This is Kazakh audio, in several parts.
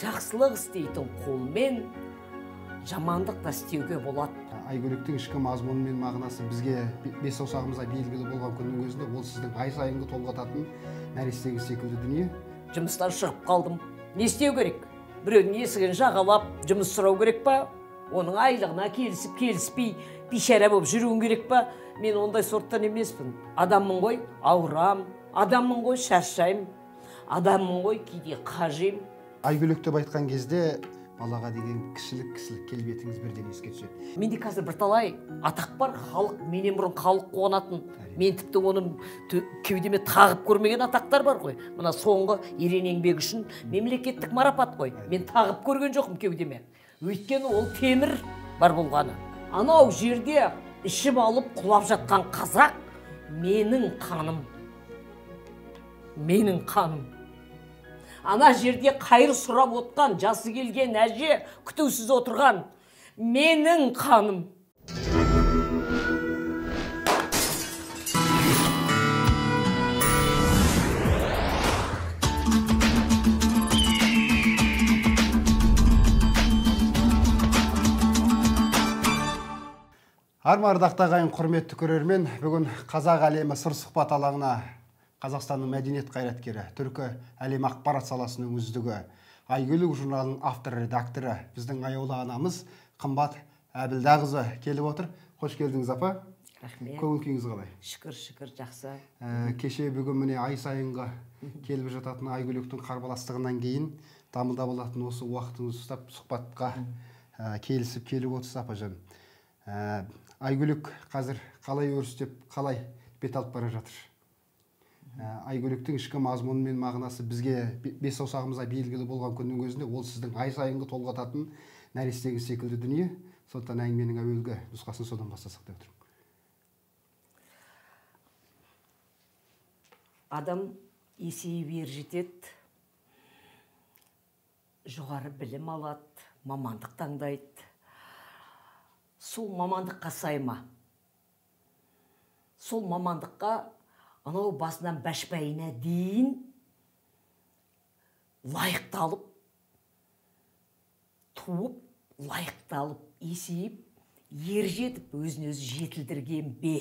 Жақсылық істейтін қолмен жамандық та істеуге болады. Айгөлектің ішкі мазмұны мен мағынасы бізге бес саусағымызға белгілі болған күннің өзінде ол сіздің ай сайынғы толғататын нәрестеңіз секілді дүние. Жұмыстан шығып қалдым. Не істеу керек? Біреудің есігін жағалап жұмыс сұрау керек па? Оның айлығына келісіп, келіспей, бейшара болып жүруің керек па? Мен ондай сорттан емеспін. Адаммын ғой, ауырам, адаммын ғой, шаршаймын, адаммын ғой, кейде қажимын. Айгөлек деп айтқан кезде балаға деген кішілік келбетіңіз бірден еске түседі. Менде қазір бірталай атақ бар, халық менен бұрын халық қуанатын. Мен тіпті оны кеудеме тағып көрмеген атақтар бар ғой. Мына соңғы ерен еңбегі үшін мемлекеттік марапат қой. Мен тағып көрген жоқпын кеудеме. Өйткені ол темір бар болғаны. Анау жерде ішіп алып құлап жатқан қазақ менің қаным. Менің қаным. Ана жерде қайыр сұрап отқан, жасы келген әже күтусіз отырған менің қаным. Арма ардақты ағайын, құрметті көрермен, бүгін Қазақ әлемі сыр сұхбат алаңына Қазақстанның мәдениет қайраткері, түркі әлем ақпарат саласының үздігі, Айгөлек журналының автор редакторы, біздің аяулы анамыз Қымбат Әбілдақызы келіп отыр. Қош келдіңіз, апа. Рахмет. Көңіл күйіңіз қалай? Шүкір, шүкір, жақсы. Кеше бүгін міне ай сайынғы келіп жататын Айгөлектің қарбаластығынан кейін дамылда болатын осы уақытыңызды ұстап сұхбатқа келісіп келіп отырсыз, апажан. Айгөлек қазір қалай өрістеп, қалай бет алып бара жатыр? Айгөлектің ішкі мазмұны мен мағынасы бізге бес саусағымызға белгілі болған күннің өзінде ол сіздің ай сайынғы толғататын нәрестеңіз секілді дүние. Сондықтан әңгіменің әуелгі нұсқасын содан бастасақ деп отырмын. Адам есейіп ер жетеді, жоғары білім алады, мамандық таңдайды. Сол мамандыққа сай ма? Сол мамандыққа анау басынан бәшбайына дейін лайықталып, туып, лайықталып, есейіп, ер жетіп, өзін өзі жетілдірген бе?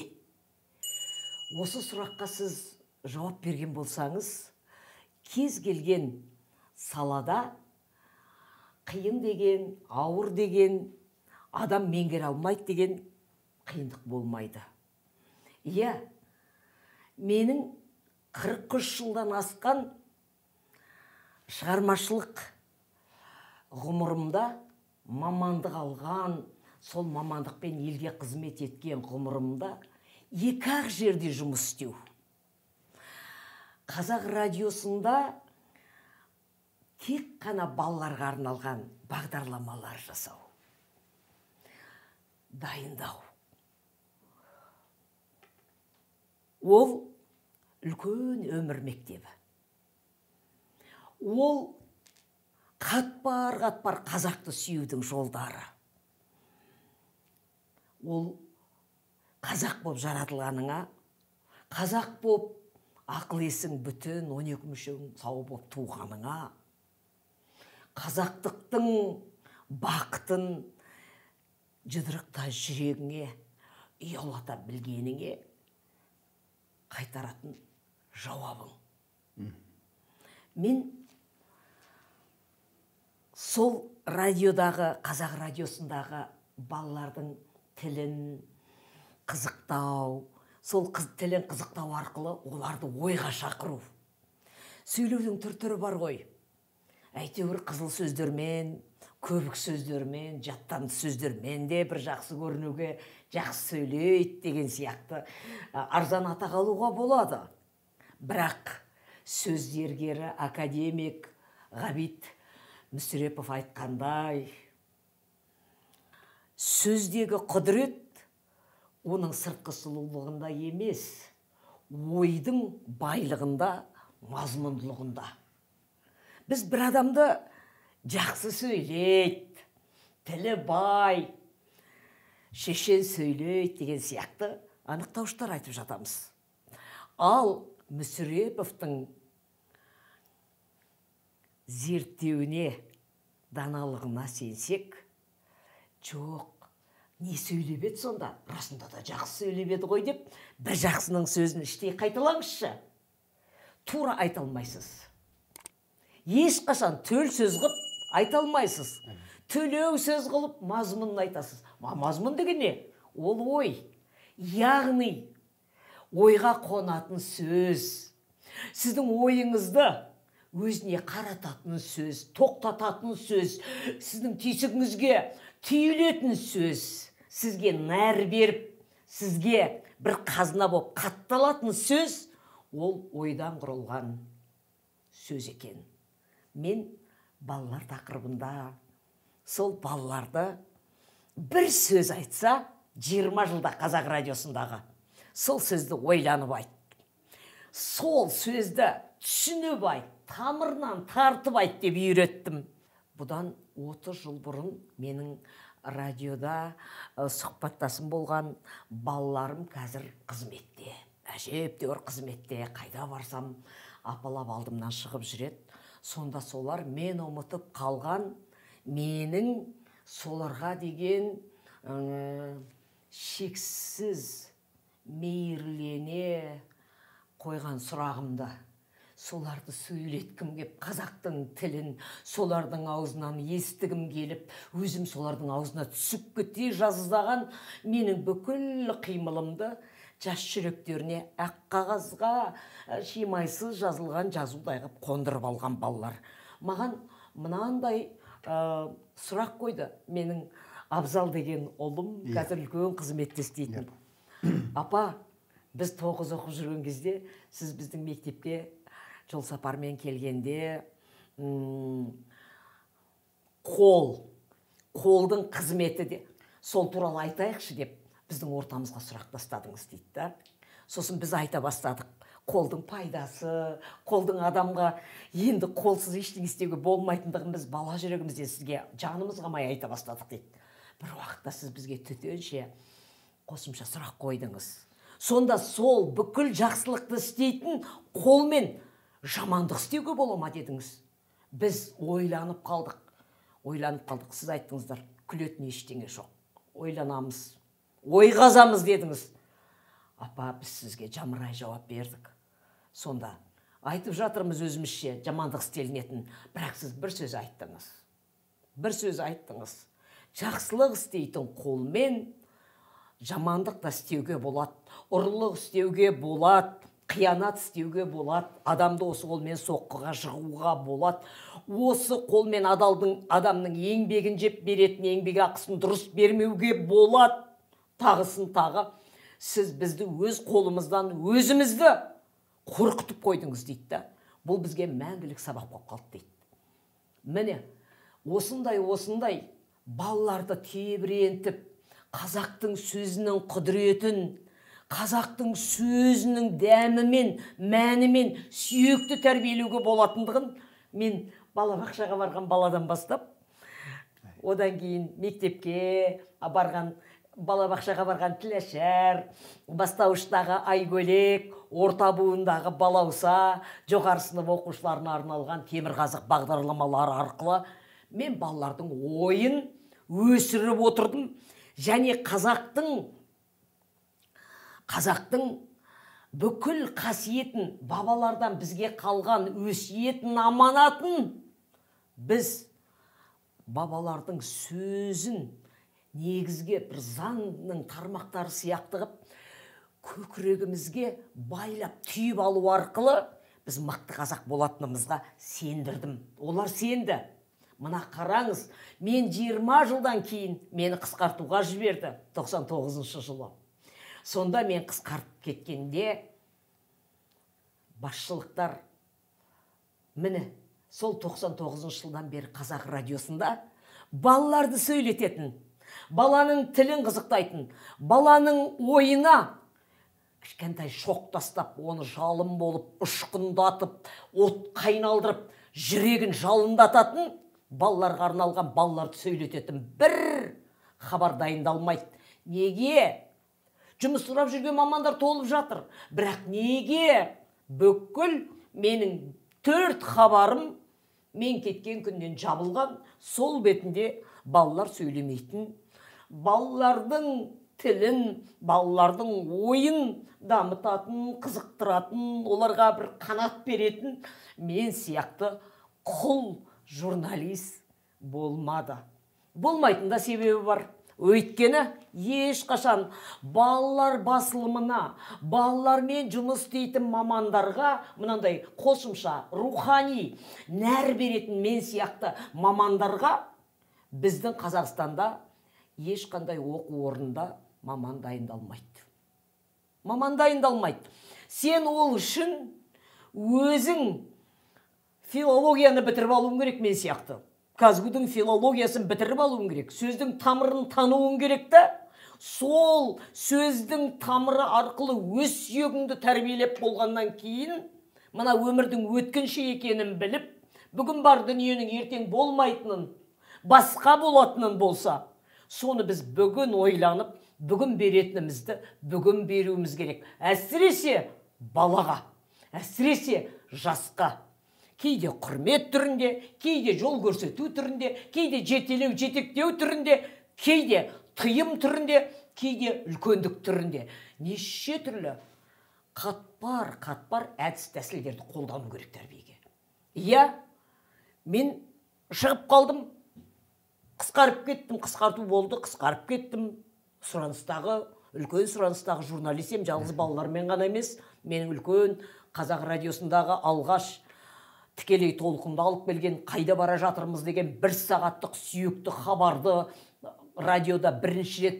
Осы сұраққа сіз жауап берген болсаңыз, кез келген салада қиын деген, ауыр деген, адам меңгере алмайды деген қиындық болмайды. Иә, менің 43 жылдан асқан шығармашылық ғұмырымда мамандық алған, сол мамандықпен елге қызмет еткен ғұмырымда екі-ақ жерде жұмыс істеу. Қазақ радиосында тек қана балаларға арналған бағдарламалар жасау, дайындау. Ол үлкен өмір мектебі. Ол қатпар-қатпар қазақты сүюдің жолдары. Ол қазақ боп жаратылғаныңа, қазақ боп ақыл есің бүтін, 12 мүшең сау боп туғаныңа, қазақтықтың бақытын жұдырықтай жүрегіңе ұялата білгеніңе қайтаратын жауабың. Мен сол радиодағы, қазақ радиосындағы балалардың тілін қызықтау, сол тілін қызықтау арқылы оларды ойға шақыру. Сөйлеудің түр-түрі бар ғой. Әйтеуір қызыл сөздермен, көбік сөздермен, жаттанды сөздермен де бір жақсы көрінуге, жақсы сөйлейді деген сияқты арзан атақ алуға болады. Бірақ сөз зергері академик Ғабит Мүсірепов айтқандай, сөздегі құдірет оның сыртқы сұлулығында емес, ойдың байлығында, мазмұндылығында. Біз бір адамды жақсы сөйлейді, тілі бай, шешен сөйлейді деген сияқты анықтауыштар айтып жатамыз. Ал Мүсіреповтің зерттеуіне даналығына сенсек, жоқ, не сөйлеп еді сонда, расында да жақсы сөйлеп еді ғой деп, бір жақсының сөзін іштей қайталаңызшы. Тура айта алмайсыз. Ешқашан төл сөз қылып айта алмайсыз. Төлеу сөз қылып мазмұнын айтасыз. Мазмұн деген не? Ол ой. Яғни ойға қонатын сөз. Сіздің ойыңызды өзіне қарататын сөз, тоқтататын сөз, сіздің түйсігіңізге түйілетін сөз, сізге нәр беріп, сізге бір қазына болып қатталатын сөз, ол ойдан құрылған сөз екен. Мен балалар тақырыбында сол балаларды бір сөз айтса, 20 жылда Қазақ радиосындағы сол сөзді ойланып айт. Сол сөзді түсініп айт, тамырынан тартып айт деп үйреттім. Бұдан 30 жыл бұрын менің радиода сұхбаттасым болған балаларым қазір қызметте. Әжептәуір қызметте, қайда барсам апалап алдымнан шығып жүреді. Сонда солар мен ұмытып қалған менің соларға деген шексіз мейірлене қойған сұрағымды, соларды сөйлеткім кеп, қазақтың тілін солардың аузынан естігім келіп, өзім солардың аузына түсіп кете жаздаған менің бүкіл қимылымды жас жүректеріне ақ қағазға шимайсыз жазылған жазудай қып қондырып алған балалар. Маған мынандай сұрақ қойды менің Абзал деген ұлым, қазір үлкен қызметте істейтін. Апа, біз 9 оқып жүрген кезде сіз біздің мектепке жол сапармен келгенде қолдың қызметі де сол туралы айтайықшы деп біздің ортамызға сұрақ тастадыңыз дейді да. Сосын біз айта бастадық. Қолдың пайдасы, қолдың адамға енді қолсыз ештеңе істеуге болмайтындығын біз бала жүрегімізден сізге жанымыз қалмай айта бастадық дейді. Бір уақытта сіз бізге төтенше қосымша сұрақ қойдыңыз. Сонда сол бүкіл жақсылықты істейтін қолмен жамандық істеуге бола ма дедіңіз. Біз ойланып қалдық. Ойланып қалдық. Сіз айттыңыздар, күлетін ештеңе жоқ. Ойланамыз, ой қазамыз дедіңіз. Апа, біз сізге жамырай жауап бердік. Сонда айтып жатырмыз өзімізше жамандық істелінетін, бірақ сіз бір сөз айттыңыз. Бір сөз айттыңыз. Жақсылық істейтін қолмен жамандық та істеуге болады, ұрлық істеуге болады, қиянат істеуге болады, адамды осы қолмен соққыға жығуға болады. Осы қолмен адамның еңбегін жеп беретін еңбек ақысын дұрыс бермеуге болады. Тағысын тағы сіз бізді өз қолымыздан өзімізді қорқытып қойдыңыз дейді да. Бұл бізге мәңгілік сабақ болып қалды дейді. Міне, осындай балаларды тебірентіп, қазақтың сөзінің құдіретін, қазақтың сөзінің дәмімен, мәнімен сүйекті тәрбиелеуге болатындығын мен балабақшаға барған баладан бастап, одан кейін мектепке барған, балабақшаға барған Тіләшар, бастауыштағы Айгөлек, орта буындағы Балауса, жоғары сынып оқушыларына арналған темірқазық бағдарламалары арқылы мен балалардың ойын өсіріп отырдым. Және қазақтың бүкіл қасиетін, бабалардан бізге қалған өсиетін, аманатын біз бабалардың сөзін негізге бір заңның тармақтары сияқты қып көкірегімізге байлап түйіп алу арқылы біз мықты қазақ болатынымызға сендірдім. Олар сенді. Мына қараңыз, мен 20 жылдан кейін мені қысқартуға жіберді 99 жылы. Сонда мен қысқартып кеткенде басшылықтар міне сол 99 жылдан бері Қазақ радиосында балаларды сөйлететін, баланың тілін қызықтайтын, баланың ойына кішкентай шоқ тастап, оны жалын болып ұшқындатып, от қайналдырып, жүрегін жалындататын, балаларға арналған балаларды сөйлететін бір хабар дайындалмайды. Неге? Жұмыс сұрап жүрген мамандар толып жатыр. Бірақ неге бүкіл менің 4 хабарым Мен кеткен күннен жабылған, сол бетінде балалар сөйлемейтін, балалардың тілін, балалардың ойын дамытатын, қызықтыратын, оларға бір қанат беретін мен сияқты құл журналист болмады. Болмайтын да себебі бар. Өйткені ешқашан балалар басылымына, балалармен жұмыс істейтін мамандарға мынандай қосымша рухани нәр беретін мен сияқты мамандарға біздің Қазақстанда ешқандай оқу орнында маман дайындалмайды. Маман дайындалмайды. Сен ол үшін өзің филологияны бітіріп алуың керек мен сияқты. КазГУ-дың филологиясын бітіріп алуың керек, сөздің тамырын тануың керек та, сол сөздің тамыры арқылы өз сүйегіңді тәрбиелеп болғаннан кейін, мына өмірдің өткінші екенін біліп, бүгін бар дүниенің ертең болмайтынын, басқа болатынын болса, соны біз бүгін ойланып, бүгін беретінімізді бүгін беруіміз керек. Әсіресе балаға, әсіресе жасқа. Кейде құрмет түрінде, кейде жол көрсету түрінде, кейде жетелеу, жетектеу түрінде, кейде тыйым түрінде, кейде үлкендік түрінде. Неше түрлі қатпар-қатпар әдіс тәсілдерді қолдану керек тәрбиеге. Иә, мен шығып қалдым, қысқарып кеттім, қысқарту болды, қысқарып кеттім. Сұраныстағы, үлкен сұраныстағы журналист ем, жалғыз балалармен ғана емес, менің үлкен Қазақ радиосындағы алғаш тікелей толқынды алып келген қайда бара жатырмыз деген бір сағаттық сүйекті хабарды радиода бірінші рет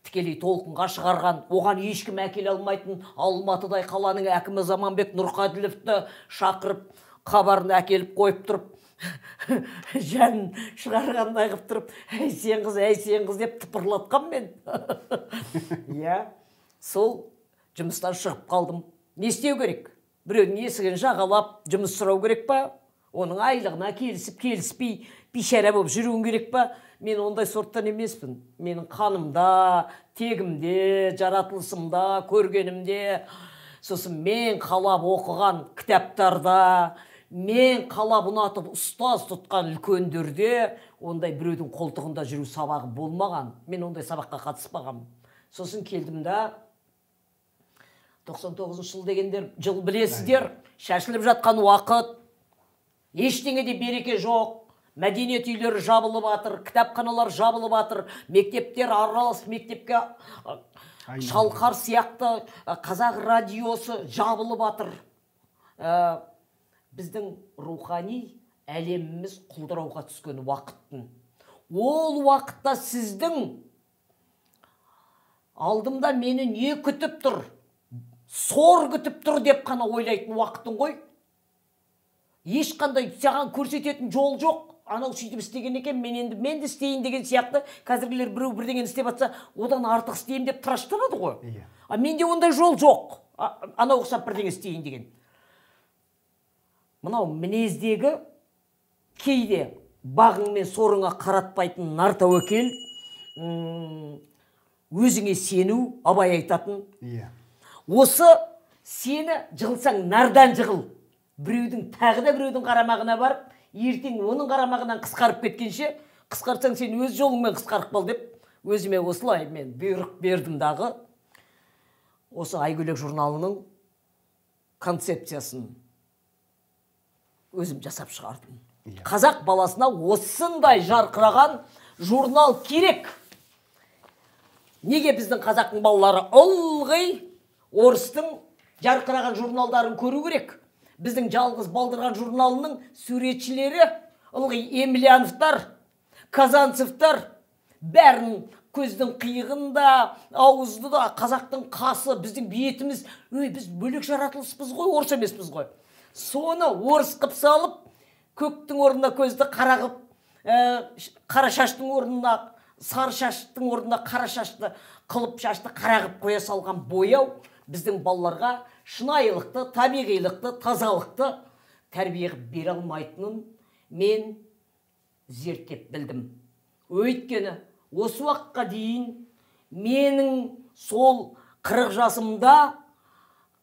тікелей толқынға шығарған, оған ешкім әкеле алмайтын Алматыдай қаланың әкімі Заманбек Нұрқаділовті шақырып, хабарын әкеліп қойып тұрып, жанын шығарғандай қылып тұрып, әй сен қыз, әй сен қыз деп тыпырлатқан мен. Иә, сол жұмыстан шығып қалдым. Не істеу керек? Біреудің есігін жағалап, жұмыс сұрау керек па? Оның айлығына келісіп, келіспей, бейшара болып жүруің керек па? Мен ондай сорттан емеспін. Менің қанымда, тегімде, жаратылысымда, көргенімде, сосын мен қалап оқыған кітаптарда, мен қалап ұнатып ұстаз тұтқан үлкендерде ондай біреудің қолтығында жүру сабағы болмаған. Мен ондай сабаққа қатыспағам. Сосын келдім да, 99 жыл дегендер, жыл білесіздер, шашылып жатқан уақыт, ештеңеде береке жоқ, мәдениет үйлері жабылып жатыр, кітапханалар жабылып жатыр, мектептер аралас мектепке шалқар сияқты, Қазақ радиосы жабылып жатыр. Біздің рухани әлеміміз құлдырауға түскен уақыттың. Ол уақытта сіздің алдымда мені не күтіп тұр? Сор күтіп тұр деп қана ойлайтын уақытың ғой. Ешқандай саған көрсететін жол жоқ. Анау сөйтіп істеген екен, мен енді мен де істейін деген сияқты. Қазіргілер біреу бірдеңені істеп атса, одан артық істеймін деп тыраштанады ғой. А менде ондай жол жоқ. Анау ұқсап бірдеңе істейін деген. Мынау мінездегі кейде бағың мен сорыңа қаратпайтын нар тәуекел, өзіңе сену, Абай айтатын. Осы сені жығылсаң нардан жығыл. Біреудің тағы да біреудің қарамағына барып, ертең оның қарамағынан қысқарып кеткенше, қысқартсаң сен өз жолыңмен қысқарып қал деп, өзіме осылай мен бұйрық бердім дағы. Осы Айгөлек журналының концепциясын өзім жасап шығардым. Қазақ баласына осындай жарқыраған журнал керек. Неге біздің қазақтың балалары ылғи орыстың жарқыраған журналдарын көру керек? Біздің жалғыз балдырған журналының суретшілері ылғи Емельяновтар, Казанцевтар, бәрін көздің қиығында, ауызды да, қазақтың қасы, біздің бетіміз, өй, біз бөлек жаратылыспыз ғой, орыс емеспіз ғой. Соны орыс қып салып, көктің орнына көзді қара қып, қара шаштың орнына, сары шаштың орнына қара шашты қылып, шашты қара қып қоя салған бояу біздің балаларға шынайылықты, табиғилықты, тазалықты тәрбие қып бере алмайтынын мен зерттеп білдім. Өйткені осы уақытқа дейін менің сол 40 жасымда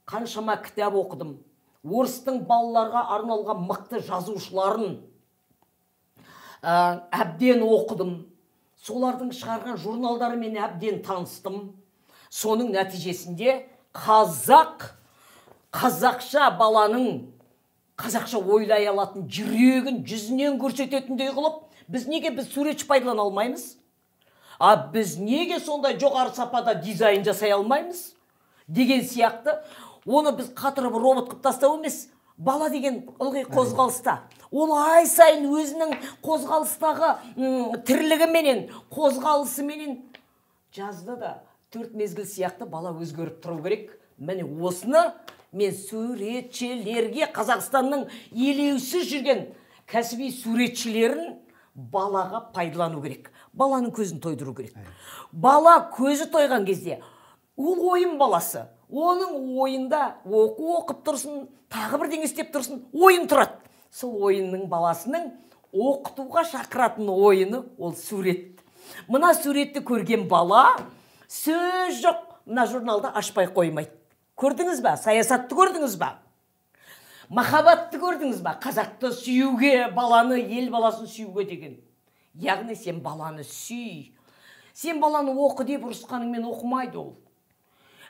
қаншама кітап оқыдым. Орыстың балаларға арналған мықты жазушыларын Әбден оқыдым. Солардың шығарған журналдарымен әбден таныстым. Соның нәтижесінде қазақша баланың қазақша ойлай алатын жүрегін жүзінен көрсететіндей қылып, біз неге біз суретші пайдалана алмаймыз? А біз неге сондай жоғары сапада дизайн жасай алмаймыз? Деген сияқты. Оны біз қатырып робот қылып тастау емес. Бала деген ылғи қозғалыста. Ол ай сайын өзінің қозғалыстағы тірлігіменен, қозғалысыменен жазды да 4 мезгіл сияқты бала өзгеріп тұру керек. Міне осыны мен суретшілерге, Қазақстанның елеусіз жүрген кәсіби суретшілерін балаға пайдалану керек. Баланың көзін тойдыру керек. Бала көзі тойған кезде ол ойын баласы. Оның ойында оқу оқып тұрсын, тағы бірдеңе істеп тұрсын, ойын тұрады. Сол ойынның баласының оқытуға шақыратын ойыны ол сурет. Мына суретті көрген бала сөз жоқ, мына журналды ашпай қоймайды. Көрдіңіз ба? Саясатты көрдіңіз ба? Махаббатты көрдіңіз ба? Қазақты сүюге, баланы, ел баласын сүюге деген. Яғни сен баланы сүй. Сен баланы оқы деп ұрысқаныңмен оқымайды ол.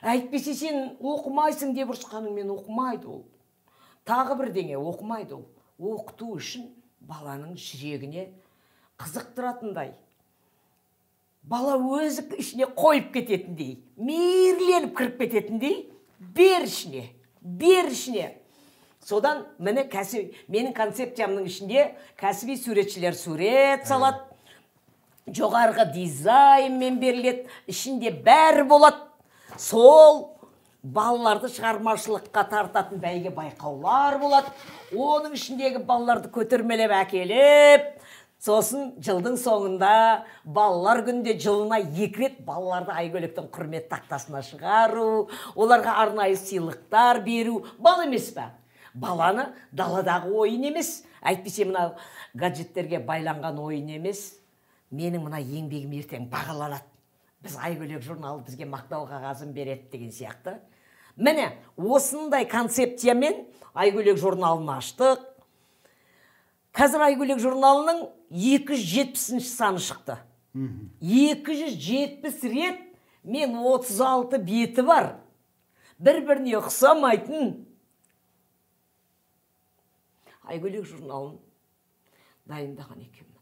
Әйтпесе сен оқымайсың деп ұрысқаныңмен оқымайды ол. Тағы бірдеңе оқымайды ол. Оқыту үшін баланың жүрегіне қызықтыратындай, бала өзі ішіне қойып кететіндей, мейірленіп кіріп кететіндей, бер ішіне, бер ішіне. Содан міне менің концепциямның ішінде кәсіби суретшілер сурет салады, жоғарғы дизайнмен беріледі, ішінде бәрі болады. Сол балаларды шығармашылыққа тартатын бәйге байқаулар болады. Оның ішіндегі балаларды көтермелеп әкеліп, сосын жылдың соңында балалар күнде жылына 2 рет балаларды Айгөлектің құрмет тақтасына шығару, оларға арнайы сыйлықтар беру. Бал емес пе? Баланы даладағы ойын емес, әйтпесе мына гаджеттерге байланған ойын емес. Менің мына еңбегім ертең бағаланады. Біз Айгөлек журналы бізге мақтау қағазын береді деген сияқты. Міне осындай концепциямен Айгөлек журналын аштық. Қазір Айгөлек журналының 270-ші саны шықты. 270 рет мен 36 беті бар. Бір-біріне ұқсамайтын Айгөлек журналын дайындаған екенмін.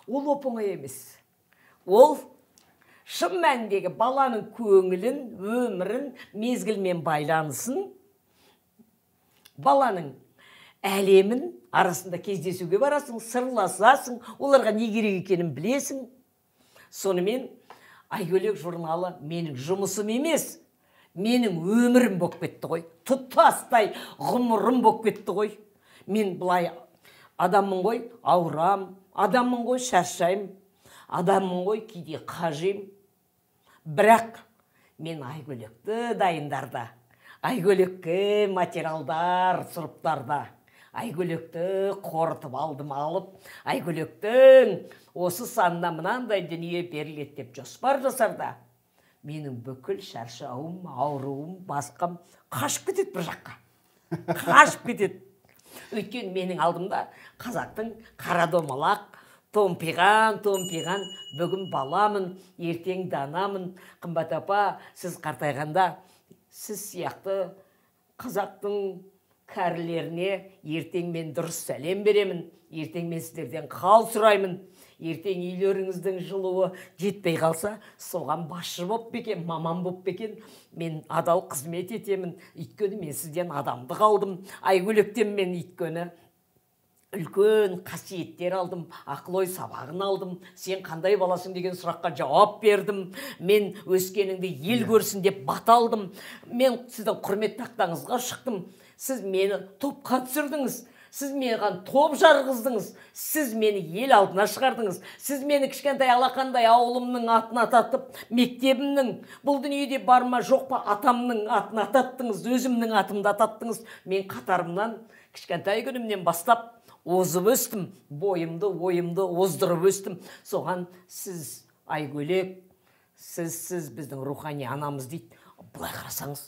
Ол оп-оңай емес. Ол шын мәніндегі баланың көңілін, өмірін, мезгілмен байланысын, баланың әлемін арасында кездесуге барасың, сырласасың, оларға не керек екенін білесің. Сонымен Айгөлек журналы менің жұмысым емес, менің өмірім болып кетті ғой. Тұтастай ғұмырым болып кетті ғой. Мен былай адаммын ғой, ауырам, адаммын ғой, шаршаймын, адаммын ғой, кейде қажимын. Бірақ мен Айгөлекті дайындарда, Айгөлекке материалдар сұрыптарда, Айгөлекті қорытып алдым алып, Айгөлектің осы санына мынандай дүние беріледі деп жоспар жасарда, менің бүкіл шаршауым, ауруым, басқам қашып кетеді бір жаққа. Қашып кетеді. Өйткені менің алдымда қазақтың қара домалақ, томпиған, томпиған, бүгін баламын, ертең данамын. Қымбат апа, сіз қартайғанда, сіз сияқты қазақтың кәрілеріне ертең мен дұрыс сәлем беремін, ертең мен сіздерден қал сұраймын, ертең үйлеріңіздің жылуы жетпей қалса, соған басшы боп бекен, маман боп бекен, мен адал қызмет етемін, өйткені мен сізден адамдық алдым, Айгөлектен мен өйткені үлкен қасиеттер алдым, ақыл ой сабағын алдым, сен қандай баласың деген сұраққа жауап бердім, мен өскеніңді ел көрсін деп бата алдым, мен сіздің құрмет тақтаңызға шықтым, сіз мені топқа түсірдіңіз, сіз маған топ жарғыздыңыз, сіз мені ел алдына шығардыңыз, сіз мені кішкентай алақандай ауылымның атын ататып, мектебімнің, бұл дүниеде бар ма жоқ па атамның атын ататтыңыз, өзімнің атымды ататтыңыз. Мен қатарымнан кішкентай күнімнен бастап озып өстім, бойымды, ойымды оздырып өстім. Соған сіз Айгөлек, сіз біздің рухани анамыз дейді. Былай қарасаңыз,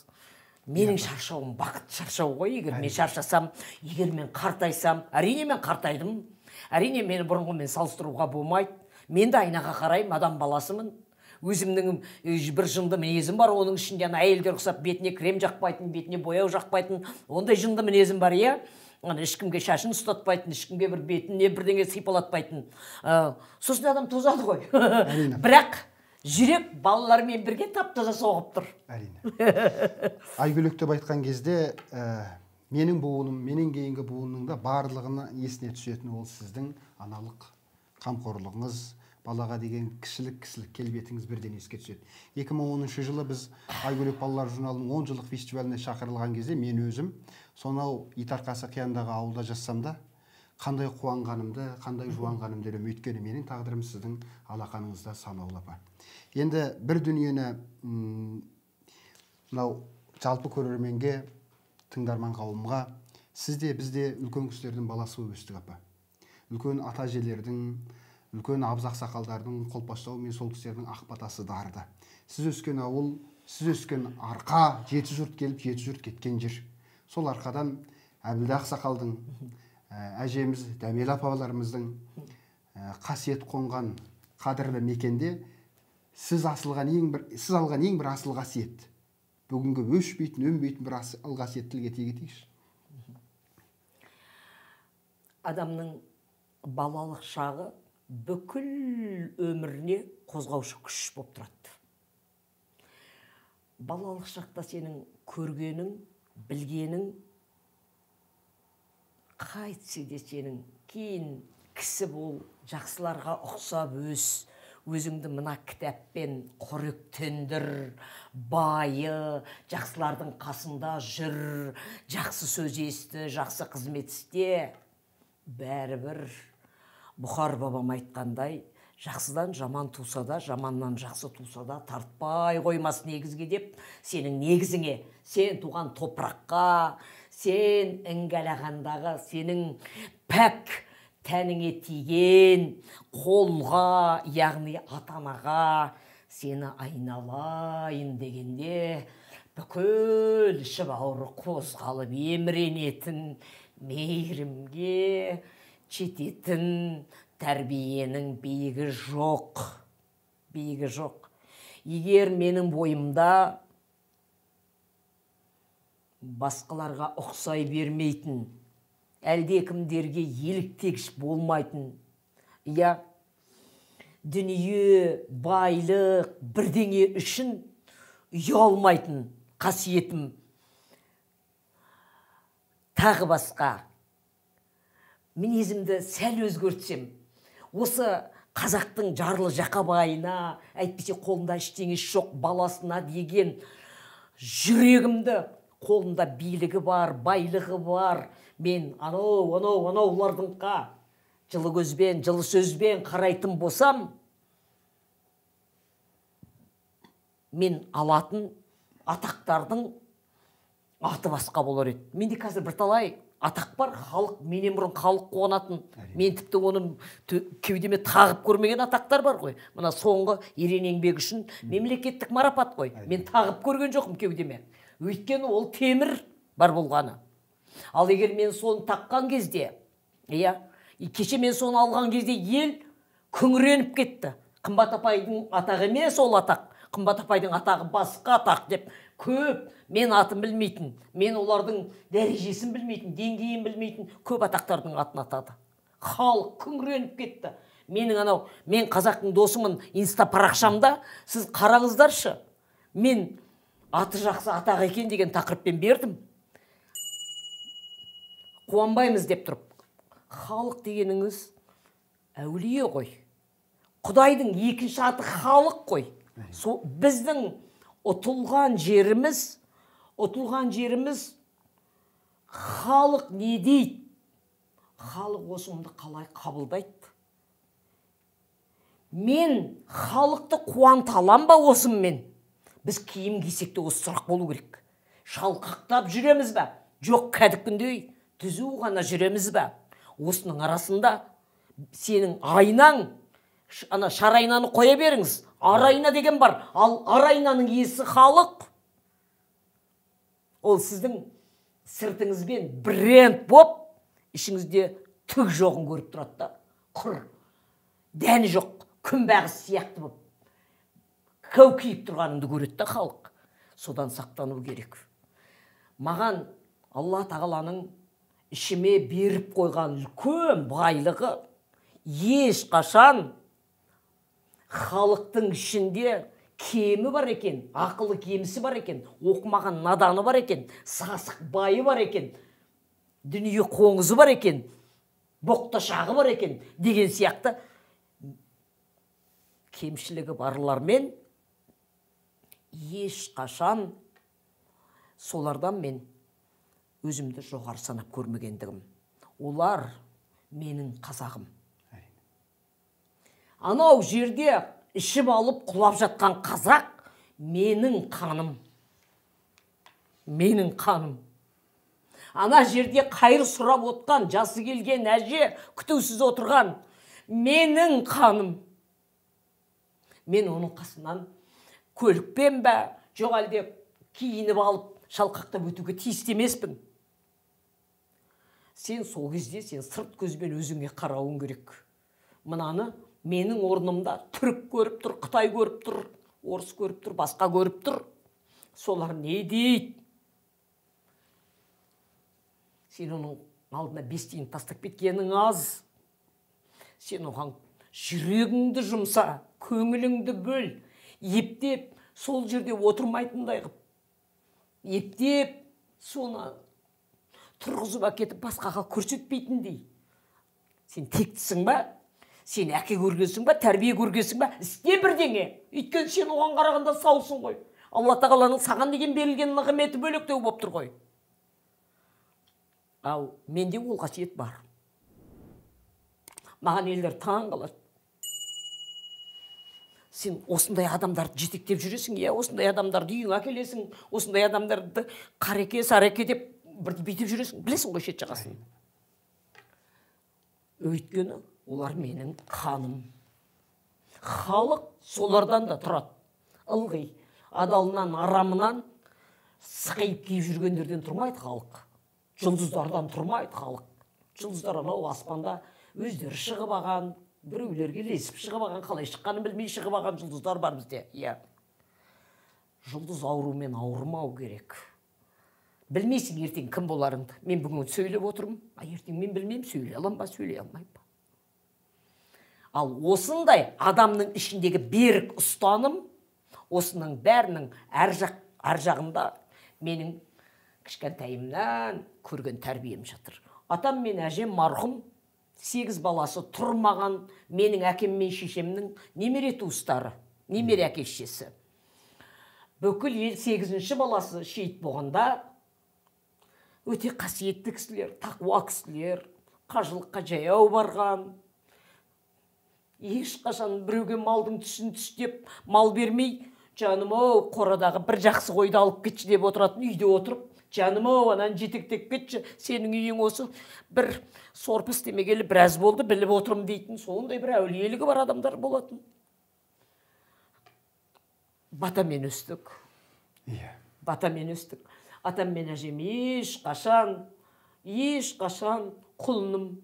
менің шаршауым бақыт шаршау ғой. Егер мен шаршасам, егер мен қартайсам, әрине мен қартайдым. Әрине, мені бұрынғымен салыстыруға болмайды. Мен де айнаға қараймын, адам баласымын. Өзімнің бір жынды мінезім бар, оның ішінде ана әйелдер ұқсап бетіне крем жақпайтын, бетіне бояу жақпайтын, ондай жынды мінезім бар, иә. Ана ешкімге шашын ұстатпайтын, ешкімге бір бетіне бірдеңе сипалатпайтын. Сосын адам тозады ғой. Бірақ жүрек балалармен бірге тап-таза соғып тұр. Әрине. Айгөлек деп айтқан кезде, менің буыным, менен кейінгі буынның да барлығына есіне түсетін ол сіздің аналық қамқорлығыңыз, балаға деген кішілік кісілік келбетіңіз бірден еске түседі. 2010 жылы біз Айгөлек балалар журналының 10 жылдық фестиваліне шақырылған кезде мен өзім сонау Итарқасы қияндағы ауылда жазсам да қандай қуанғанымды, қандай жуанғанымды білемін. Өйткені менің тағдырым сіздің алақаныңызда санаулы апа. Енді бір дүниені мынау жалпы көрерменге, тыңдарман қауымға, сіз де біз де үлкен кісілердің баласы болып өстік апа. Үлкен ата әжелердің, үлкен абыз ақсақалдардың қолпаштауымен сол кісілердің ақ батасы дарыды. Сіз өскен ауыл, сіз өскен арқа, жеті жұрт келіп, жеті жұрт кеткен жер. Сол арқадан Әбілда ақсақалдың, әжеміз Дәмел апаларымыздың қасиет қонған қадірлі мекенде сіз асылған ең бір, сіз алған ең бір асыл қасиет. Бүгінгі өшпейтін, өнбейтін бір асыл қасиет тілге тиек етейікші. Адамның балалық шағы бүкіл өміріне қозғаушы күш болып тұрады. Балалық шақта сенің көргенің, білгенің қайтсе де сенің кейін кісі бол, жақсыларға ұқсап өс, өзіңді мына кітаппен қоректендір, байы, жақсылардың қасында жүр, жақсы сөз есті, жақсы қызмет істе. Бәрібір Бұхар бабам айтқандай, жақсыдан жаман туса да, жаманнан жақсы туса да тартпай қоймас негізге деп, сенің негізіңе, сен туған топыраққа, сен іңгәлағандағы, сенің пәк тәніңе тиген қолға, яғни ата-анаға сені айналайын дегенде бүкіл іші бауыры қозғалып еміренетін, мейірімге жететін тәрбиенің биігі жоқ. Биігі жоқ. Егер менің бойымда басқаларға ұқсай бермейтін, әлдекімдерге еліктегіш болмайтын, я дүние, байлық, бірдеңе үшін ұялмайтын қасиетім тағы басқа мінезімді сәл өзгертсем, осы қазақтың жарлы жақабайына, әйтпесе қолында ештеңесі жоқ баласына деген жүрегімді, қолында билігі бар, байлығы бар, мен анау, анау, анаулардыңқа жылы көзбен, жылы сөзбен қарайтын болсам, мен алатын атақтардың аты басқа болар еді. Менде қазір бірталай атақ бар, халық, менен бұрын халық қуанатын. Мен тіпті оны кеудеме тағып көрмеген атақтар бар ғой. Мына соңғы ерен еңбек үшін мемлекеттік марапат қой. Мен тағып көрген жоқпын кеудеме. Өйткені ол темір бар болғаны. Ал егер мен соны таққан кезде, иә, кеше мен соны алған кезде ел күңіреніп кетті. Қымбат апайдың атағы емес ол атақ. Қымбат апайдың атағы басқа атақ деп көп мен атын білмейтін, мен олардың дәрежесін білмейтін, деңгейін білмейтін көп атақтардың атын атады. Халық күңіреніп кетті. Менің анау, мен қазақтың досымын инста парақшамда, сіз қараңыздаршы, мен аты жақсы атақ екен деген тақырыппен бердім. Қуанбаймыз деп тұрып. Халық дегеніңіз әулие ғой. Құдайдың екінші аты халық қой. Со, біздің ұтылған жеріміз, халық не дейді? Халық осымды қалай қабылдайды? Мен халықты қуанта алам ба осыммен? Біз киім кисек те осы сұрақ болу керек. Шалқақтап жүреміз бе? Жоқ, кәдіккіндей түзу ғана жүреміз бе? Осының арасында сенің айнаң, ана шар айнаны қоя беріңіз. Ар айна деген бар. Ал ар айнаның иесі халық. Ол сіздің сыртыңызбен бренд боп, ішіңізде Түк жоғын көріп тұрады да, құр дәні жоқ күнбағыс сияқты болып кәукиіп тұрғаныңды көреді да халық. Содан сақтану керек. Маған Алла тағаланың ішіме беріп қойған үлкен байлығы ешқашан халықтың ішінде кемі бар екен, ақылы кемісі бар екен, оқымаған наданы бар екен, сасық байы бар екен, дүние қоңызы бар екен, боқташағы бар екен деген сияқты кемшілігі барлармен ешқашан солардан мен өзімді жоғары санап көрмегендігім. Олар менің қазағым. Анау жерде ішіп алып құлап жатқан қазақ менің қаным. Менің қаным. Ана жерде қайыр сұрап отқан, жасы келген әже күтусіз отырған менің қаным. Мен оның қасынан көлікпен бе, жоқ әлде киініп алып шалқақтап өтуге тиісті емеспін. Сен сол кезде сен сырт көзбен өзіңе қарауың керек. Мынаны менің орнымда түрік көріп тұр, қытай көріп тұр, орыс көріп тұр, басқа көріп тұр. Солар не дейді? Сен оның алдына 5 тиын тастап кеткенің аз. Сен оған жүрегіңді жұмса, көңіліңді бөл, ептеп сол жерде отырмайтындай қып, ептеп соны тұрғызып әкетіп басқаға көрсетпейтіндей. Сен тектісің ба? Сен әке көргенсің ба? Тәрбие көргенсің ба? Істе бірдеңе. Өйткені сен оған қарағанда саусың ғой. Алла тағаланың саған деген берілген нығметі бөлектеу болып тұр ғой. Ал менде ол қасиет бар. Маған елдер таң қалады. Сен осындай адамдарды жетектеп жүресің, иә, осындай адамдарды үйіңе әкелесің, осындай адамдарды қареке, сареке деп бір бүйтіп жүресің, білесің ғой шет жағасын. Өйткені олар менің қаным. Халық солардан да тұрады. Ылғи адалынан, арамынан сықайып киіп жүргендерден тұрмайды халық. Жұлдыздардан тұрмайды халық. Жұлдыздар анау аспанда өздері шығып аған, біреулерге лесіп шығып аған, қалай шыққанын білмей шығып аған жұлдыздар бар бізде. Иә. Жұлдыз аурумен ауырмау керек. Білмейсің ертең кім боларыңды. Мен бүгін сөйлеп отырмын, а ертең мен білмеймін, сөйлей алам ба, сөйлей алмаймын ба. Ал осындай адамның ішіндегі берік ұстаным, осының бәрінің ар жағында менің кішкентайымнан көрген тәрбием жатыр. Атам мен әжем марқұм, 8 баласы тұрмаған менің әкем мен шешемнің немере туыстары, немере әке шешесі. Бүкіл ел 8-ші баласы шейіт болғанда өте қасиетті кісілер, тақуа кісілер, қажылыққа жаяу барған, ешқашан біреуге малдың түсін түстеп, мал бермей, жаным-ау, қорадағы бір жақсы қойды алып кетші деп отыратын, үйде отырып, жаным-ау, ананы жетектеп кетші, сенің үйің осы бір сорпы істемегелі біраз болды, біліп отырмын дейтін, сондай бір әулиелігі бар адамдар болатын. Батамен өстік. Иә. Батамен өстік. Атам мен әжем ешқашан, ешқашан құлыным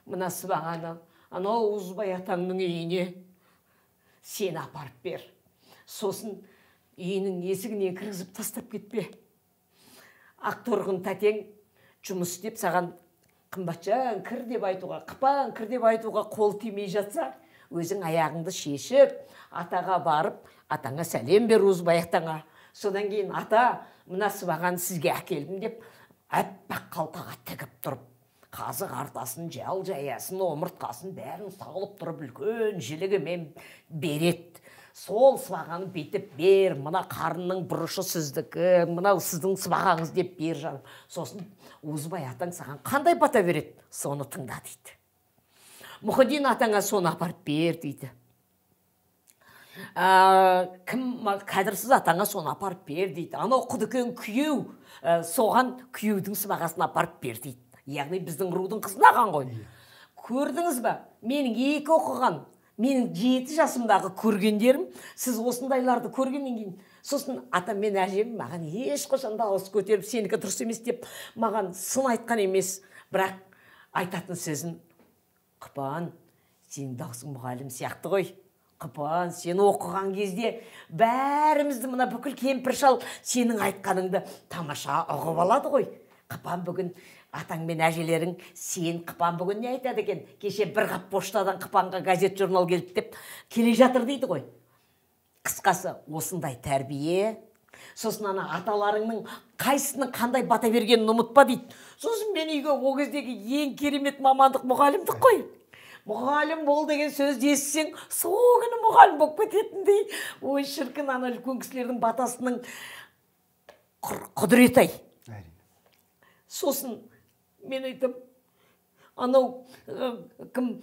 мына сыбағаны анау Узбай атаңның үйіне сені апарып бер. Сосын үйінің есігіне кіргізіп тастап кетпе. Ақторғын тәтең жұмыс істеп саған қымбатжан кір деп айтуға, қыпан кір деп айтуға қол тимей жатса, өзің аяғыңды шешіп, атаға барып, атаңа сәлем бер Узбай атаңа. Содан кейін ата, мына сыбағаны сізге әкелдім деп, әппақ қалқаға тігіп тұрып, қазы қартасын, жал жаясын, омыртқасын бәрін салып тұрып, үлкен жілігімен береді. Сол сыбағаны бүйтіп бер, мына қарынның бұрышы сіздікі, мынау сіздің сыбағаңыз деп бер жаным. Сосын Узбай атаң саған қандай бата береді, соны тыңда дейді. Мұхиддин атаңа соны апарып бер дейді. Кім қадірсіз атаңа соны апарып бер дейді. Анау құдыкен күйеу, соған күйеудің сыбағасын апарып бер дейді. Яғни біздің рудың қызын аған ғой. Көрдіңіз ба? Менің екі оқыған, менің 7 жасымдағы көргендерім, сіз осындайларды көргеннен кейін, сосын атам мен әжем маған ешқашан дауыс көтеріп, сенікі дұрыс емес деп маған сын айтқан емес, бірақ айтатын сөзін Қыпан, сенің даусың мұғалім сияқты ғой. Қыпан, сен оқыған кезде бәрімізді мына бүкіл кемпір шал сенің айтқаныңды тамаша ұғып алады ғой. Қыпан, бүгін атаң мен әжелерің сен Қыпан бүгін не айтады екен? Кеше бір қап поштадан Қыпанға газет журнал келді деп келе жатыр дейді ғой. Қысқасы, осындай тәрбие. Сосын ана аталарыңның қайсысының қандай бата бергенін ұмытпа дейді. Сосын мен үйге ол кездегі ең керемет мамандық мұғалімдік қой. Мұғалім бол деген сөзді естісең, сол күні мұғалім болып кететіндей. Ой, шіркін, ана үлкен кісілердің батасының құдіреті-ай. Сосын мен айтам, анау кім,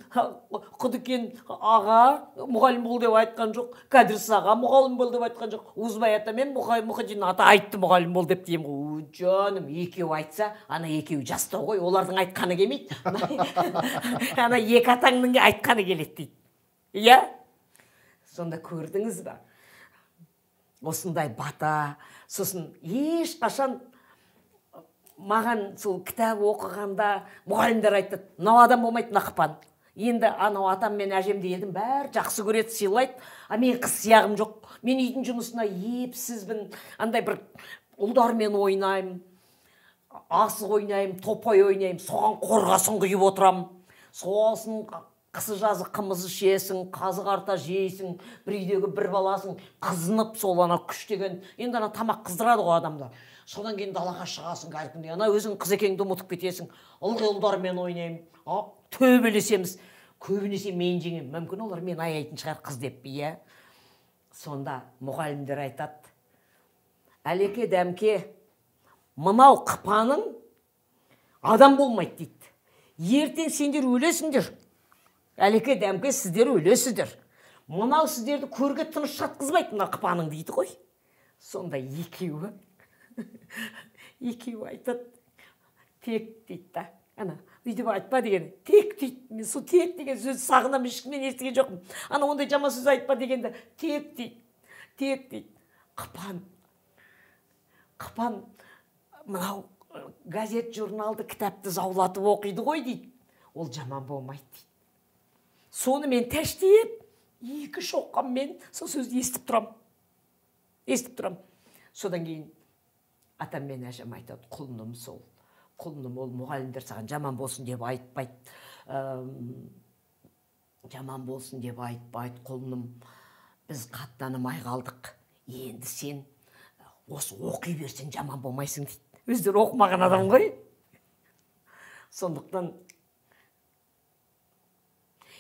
Құдыкен аға мұғалім бол деп айтқан жоқ, Кәдірсіз аға мұғалім бол деп айтқан жоқ, Узбай ата мен Мұхиддин ата айтты мұғалім бол деп деймін ғой. Жаным, екеуі айтса, ана екеуі жастау ғой, олардың айтқаны келмейді. Ана екі атаңның айтқаны келеді дейді. Иә? Сонда көрдіңіз ба? Осындай бата. Сосын ешқашан маған сол кітап оқығанда мұғалімдер айтады, мынау адам болмайды, мына Қыпан. Енді анау атам мен әжемді елдің бәрі жақсы көреді, сыйлайды, а мен қыз сияғым жоқ. Мен үйдің жұмысына епсізбін, андай бір ұлдармен ойнаймын, асық ойнаймын, топай ойнаймын, соған қорғасын құйып отырамын. Сосын қысы жазы қымыз ішесің, қазы қарта жейсің, бір үйдегі бір баласың, қызынып сол ана күш деген, енді ана тамақ қыздырады ғой адамды. Содан кейін далаға шығасың кәдімгідей, ана өзің қыз екеніңді ұмытып кетесің. Ылғи ұлдармен ойнаймын, төбелесеміз. Көбінесе мен жеңемін, мүмкін олар мен аяйтын шығар қыз деп, иә. Сонда мұғалімдер айтады, Әлеке дәмке, мынау Қыпаның адам болмайды дейді. Ертең сендер өлесіңдер. Әлеке дәмке, сіздер өлесіздер. Мынау сіздерді көрге тыныш жатқызбайды мына Қыпаның дейді ғой. Сонда екеуі айтады, тек дейді да. Ана өйтіп айтпа деген, тек дейді. Мен сол тек деген сөзді сағынамын, ешкімнен естіген жоқпын. Ана ондай жаман сөз айтпа дегенді тек дейді, тек дейді. Қыпан, Қыпан мынау газет, журналды, кітапты заулатып оқиды ғой дейді. Ол жаман болмайды дейді. Соны мен тәштеп, екі шоққанмен сол сөзді естіп тұрам. Естіп тұрам. Содан кейін атам мен әжем айтады, құлыным сол. Құлыным, ол мұғалімдер саған жаман болсын деп айтпайды. Жаман болсын деп айтпайды, құлыным. Біз қаттанымай қалдық. Енді сен осы оқи берсең жаман болмайсың дейді. Өздері оқымаған адам ғой. Сондықтан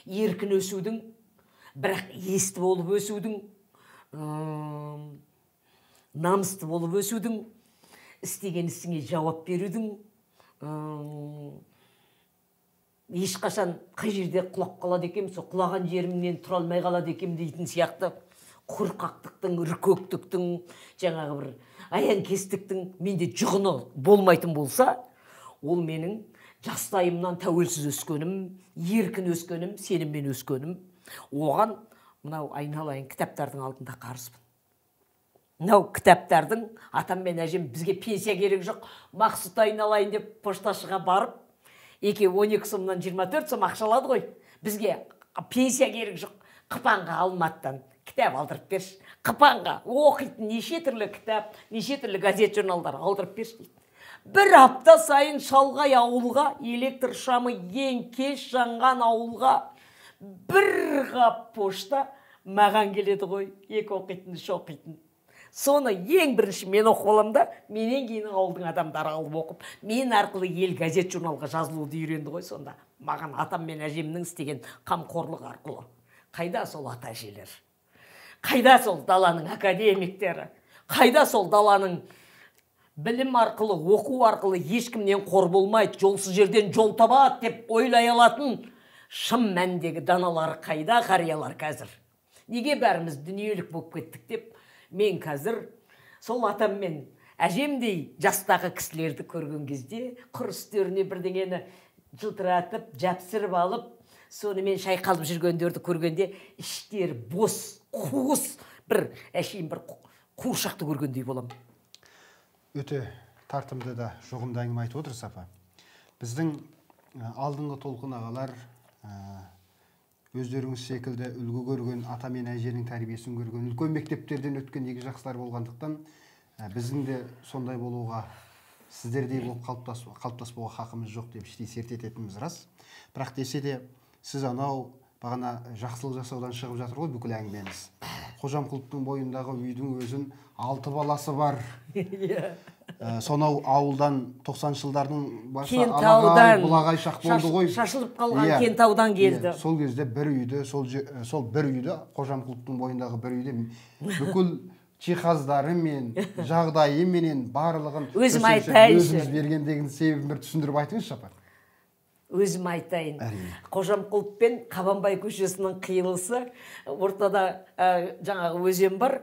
еркін өсудің, бірақ есті болып өсудің, намысты болып өсудің, істеген ісіңе жауап берудің, ешқашан қай жерде құлап қалады екем, сол құлаған жерімнен тұра алмай қалады екем дейтін сияқты қорқақтықтың, үркектіктің, жаңағы бір аянкестіктің менде жұғыны болмайтын болса, ол менің жастайымнан тәуелсіз өскенім, еркін өскенім, сеніммен өскенім. Оған мынау айналайын кітаптардың алдында қарызбын. Мынау кітаптардың атам мен әжем бізге пенсия керек жоқ, Мақсұт айналайын деп пошташыға барып, 12 сомнан 24 сом ақша алады ғой. Бізге пенсия керек жоқ, Қыпанға Алматыдан кітап алдырып берші. Қыпанға оқитын неше түрлі кітап, неше түрлі газет журналдар алдырып берші дейді. Бір апта сайын шалғай ауылға, электр шамы ең кеш жанған ауылға бір қап пошта маған келеді ғой, 2 оқитын, 3 оқитын. Соны ең бірінші мен оқып аламын да, менен кейін ауылдың адамдары алып оқып, мен арқылы ел газет журналға жазылуды үйренді ғой сонда. Маған атам мен әжемнің істеген қамқорлығы арқылы. Қайда сол ата әжелер? Қайда сол даланың академиктері? Қайда сол даланың білім арқылы, оқу арқылы ешкімнен қор болмайды, жолсыз жерден жол табады деп ойлай алатын шын мәндегі даналар қайда, қариялар қазір? Неге бәріміз дүниелік болып кеттік деп мен қазір сол атам мен әжемдей жастағы кісілерді көрген кезде құр үстеріне бірдеңені жылтыратып, жапсырып алып, сонымен шайқалып жүргендерді көргенде іштері бос, қуыс, бір әшейін бір қуыршақты көргендей боламын. Өте тартымды да жұғымды әңгіме айтып отырсыз, апа. Біздің алдыңғы толқын ағалар, Өздеріңіз секілді үлгі көрген, ата мен әженің тәрбиесін көрген, үлкен мектептерден өткен игі жақсылар болғандықтан, біздің де сондай болуға, сіздердей болып қалыптаспауға хақымыз жоқ деп іштей серт ететініміз рас. Бірақ десе де, сіз анау бағана жақсылық жасаудан шығып жатыр ғой бүкіл әңгімеміз. Қожамқұловтың бойындағы үйдің өзін 6 баласы бар. Сонау ауылдан 90-шы жылдардың басы алағай, бұлағай шақ болды ғой. Шашылып қалған Кентаудан келді. Сол кезде бір үйді, сол бір үйді, Қожамқұловтың бойындағы бір үйді бүкіл жиһаздарымен, жағдайыменен барлығын өзім айтайыншы. Өзіңіз бергендегінің себебін бір түсіндіріп айтыңызшы, апа. Өзім айтайын. Қожамқұлов пен Қабанбай көшесінің қиылысы, ортада жаңағы өзен бар,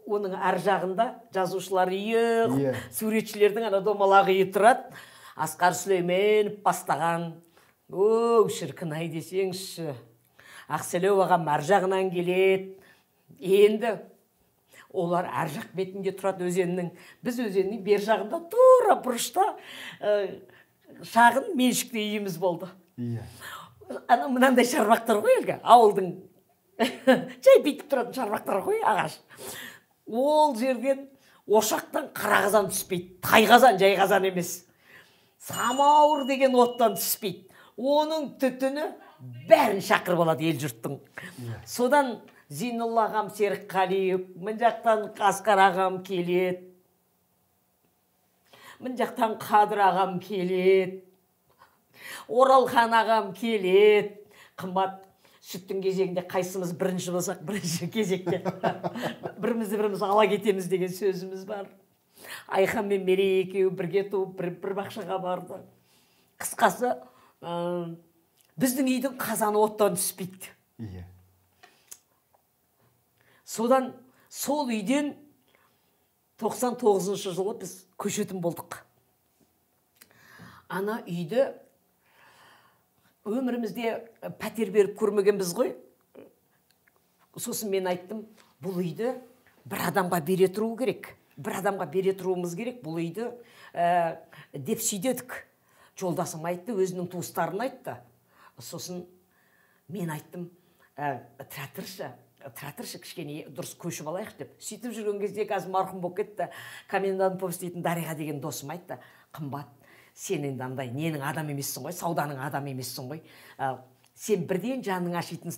оның ар жағында жазушылар үйі, суретшілердің ана домалақ үйі тұрады. Асқар Сүлейменов бастаған. Оу, шіркін ай десеңізші. Ақселеу ағам ар жағынан келеді. Енді олар ар жақ бетінде тұрады өзеннің. Біз өзеннің бер жағында тура бұрышта шағын меншікті үйіміз болды. Ана мынандай шарбақтар ғой әлгі, ауылдың жай бүйтіп тұратын шарбақтар ғой, ағаш. Ол жерден ошақтан қара қазан түспейді, тай қазан, жай қазан емес. Самауыр деген оттан түспейді. Оның түтіні бәрін шақырып алады ел жұрттың. Содан Зейнолла ағам Серікқалиев, мына жақтан Асқар ағам келеді, мына жақтан Қадыр ағам келеді, Оралхан ағам келеді. Қымбат сүттің кезегінде қайсымыз бірінші болсақ, бірінші кезекте бірімізді біріміз ала кетеміз деген сөзіміз бар. Айхан мен Мерей екеуі бірге туып, бір бақшаға барды. Қысқасы, біздің үйдің қазаны оттан түспейді. Содан сол үйден 99-шы жылы біз көшетін болдық. Ана үйді өмірімізде пәтер беріп көрмегенбіз ғой. Сосын мен айттым, бұл үйді бір адамға бере тұру керек. Бір адамға бере тұруымыз керек бұл үйді деп сүйдедік. Жолдасым айтты, өзінің туыстарын айтты. Сосын мен айттым, тұра тұршы, кішкене дұрыс көшіп алайық деп. Сөйтіп жүрген кезде қазір марқұм болып кетті. Комендант болып істейтін Дариға деген досым айтты, Қымбат, сен енді андай ненің адам емессің ғой, сауданың адам емессің ғой. Сен бірден жаның ашитын,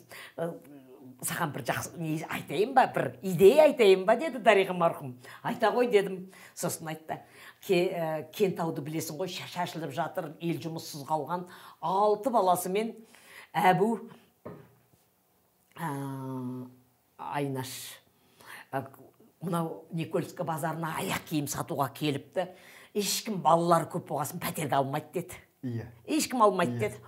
саған бір жақсы не айтайын ба, бір идея айтайын ба деді Дариға марқұм. Айта ғой дедім. Сосын айтты, Кентауды білесің ғой, шашылып жатыр, ел жұмыссыз қалған, 6 баласымен Әбу Айнаш мынау Никольск базарына аяқ киім сатуға келіпті. Ешкім балалары көп болғасын пәтерге алмайды деді. Ешкім алмайды деді.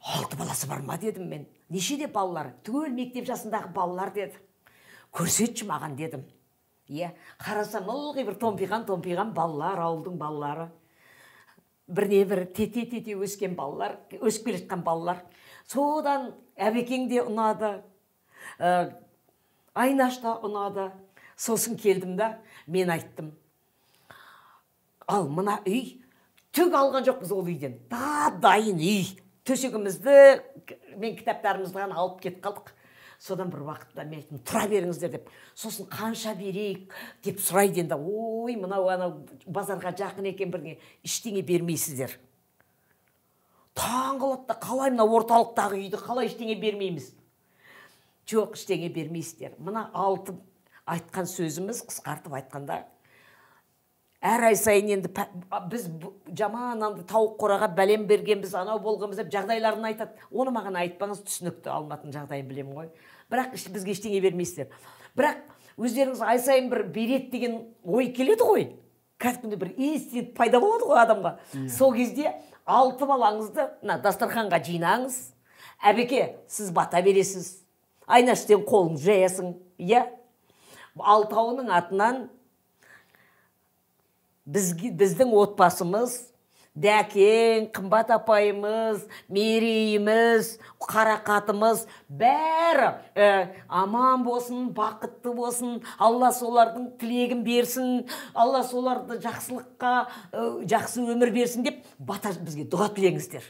6 баласы бар ма дедім мен. Нешеде балалар? Түгел мектеп жасындағы балалар деді. Көрсетші маған дедім. Қарасам, ылғи бір томпиған балалар, ауылдың балалары. Бірне бір тете-тете өскен балалар, өсіп келе жатқан балалар. Содан Әбекең де ұнады, Айнаш та ұнады. Сосын келдім да, мен айттым. Ал мына үй, түк алған жоқпыз ол үйден. Дайын үй. Төсегімізді, мен кітаптарымызды ғана алып кетіп қалдық. Содан бір уақытта мен айттым, тұра беріңіздер деп. Сосын қанша берейік деп сұрайды енді. Ой, мынау анау базарға жақын екен бірдеңе. Ештеңе бермейсіздер. Таң қалады да, қалай мына орталықтағы үйді қалай ештеңе бермейміз? Жоқ, ештеңе бермейсіздер. Мына алты айтқан сөзіміз, қысқартып айтқанда, әр ай сайын енді біз жаман тауық қораға бәлем бергенбіз, анау болғанбыз деп жағдайларын айтады. Оны маған айтпаңыз, түсінікті, Алматының жағдайын білемін ғой. Бірақ бізге ештеңе бермейсіздер. Бірақ өздеріңіз ай сайын бір береді деген ой келеді ғой. Кәдімгідей бір инстинкт пайда болады ғой адамға. Сол кезде 6 балаңызды мына дастарханға жинаңыз. Әбеке, сіз бата бересіз. Айнаш, сен қолыңды жаясың, иә? Алтауының атынан біздің отбасымыз, Дәкең, Қымбат апайымыз, Мерейіміз, Қарақатымыз, бәрі аман болсын, бақытты болсын, Алла солардың тілегін берсін, Алла соларды жақсылыққа, жақсы өмір берсін деп бата бізге дұға тілеңіздер.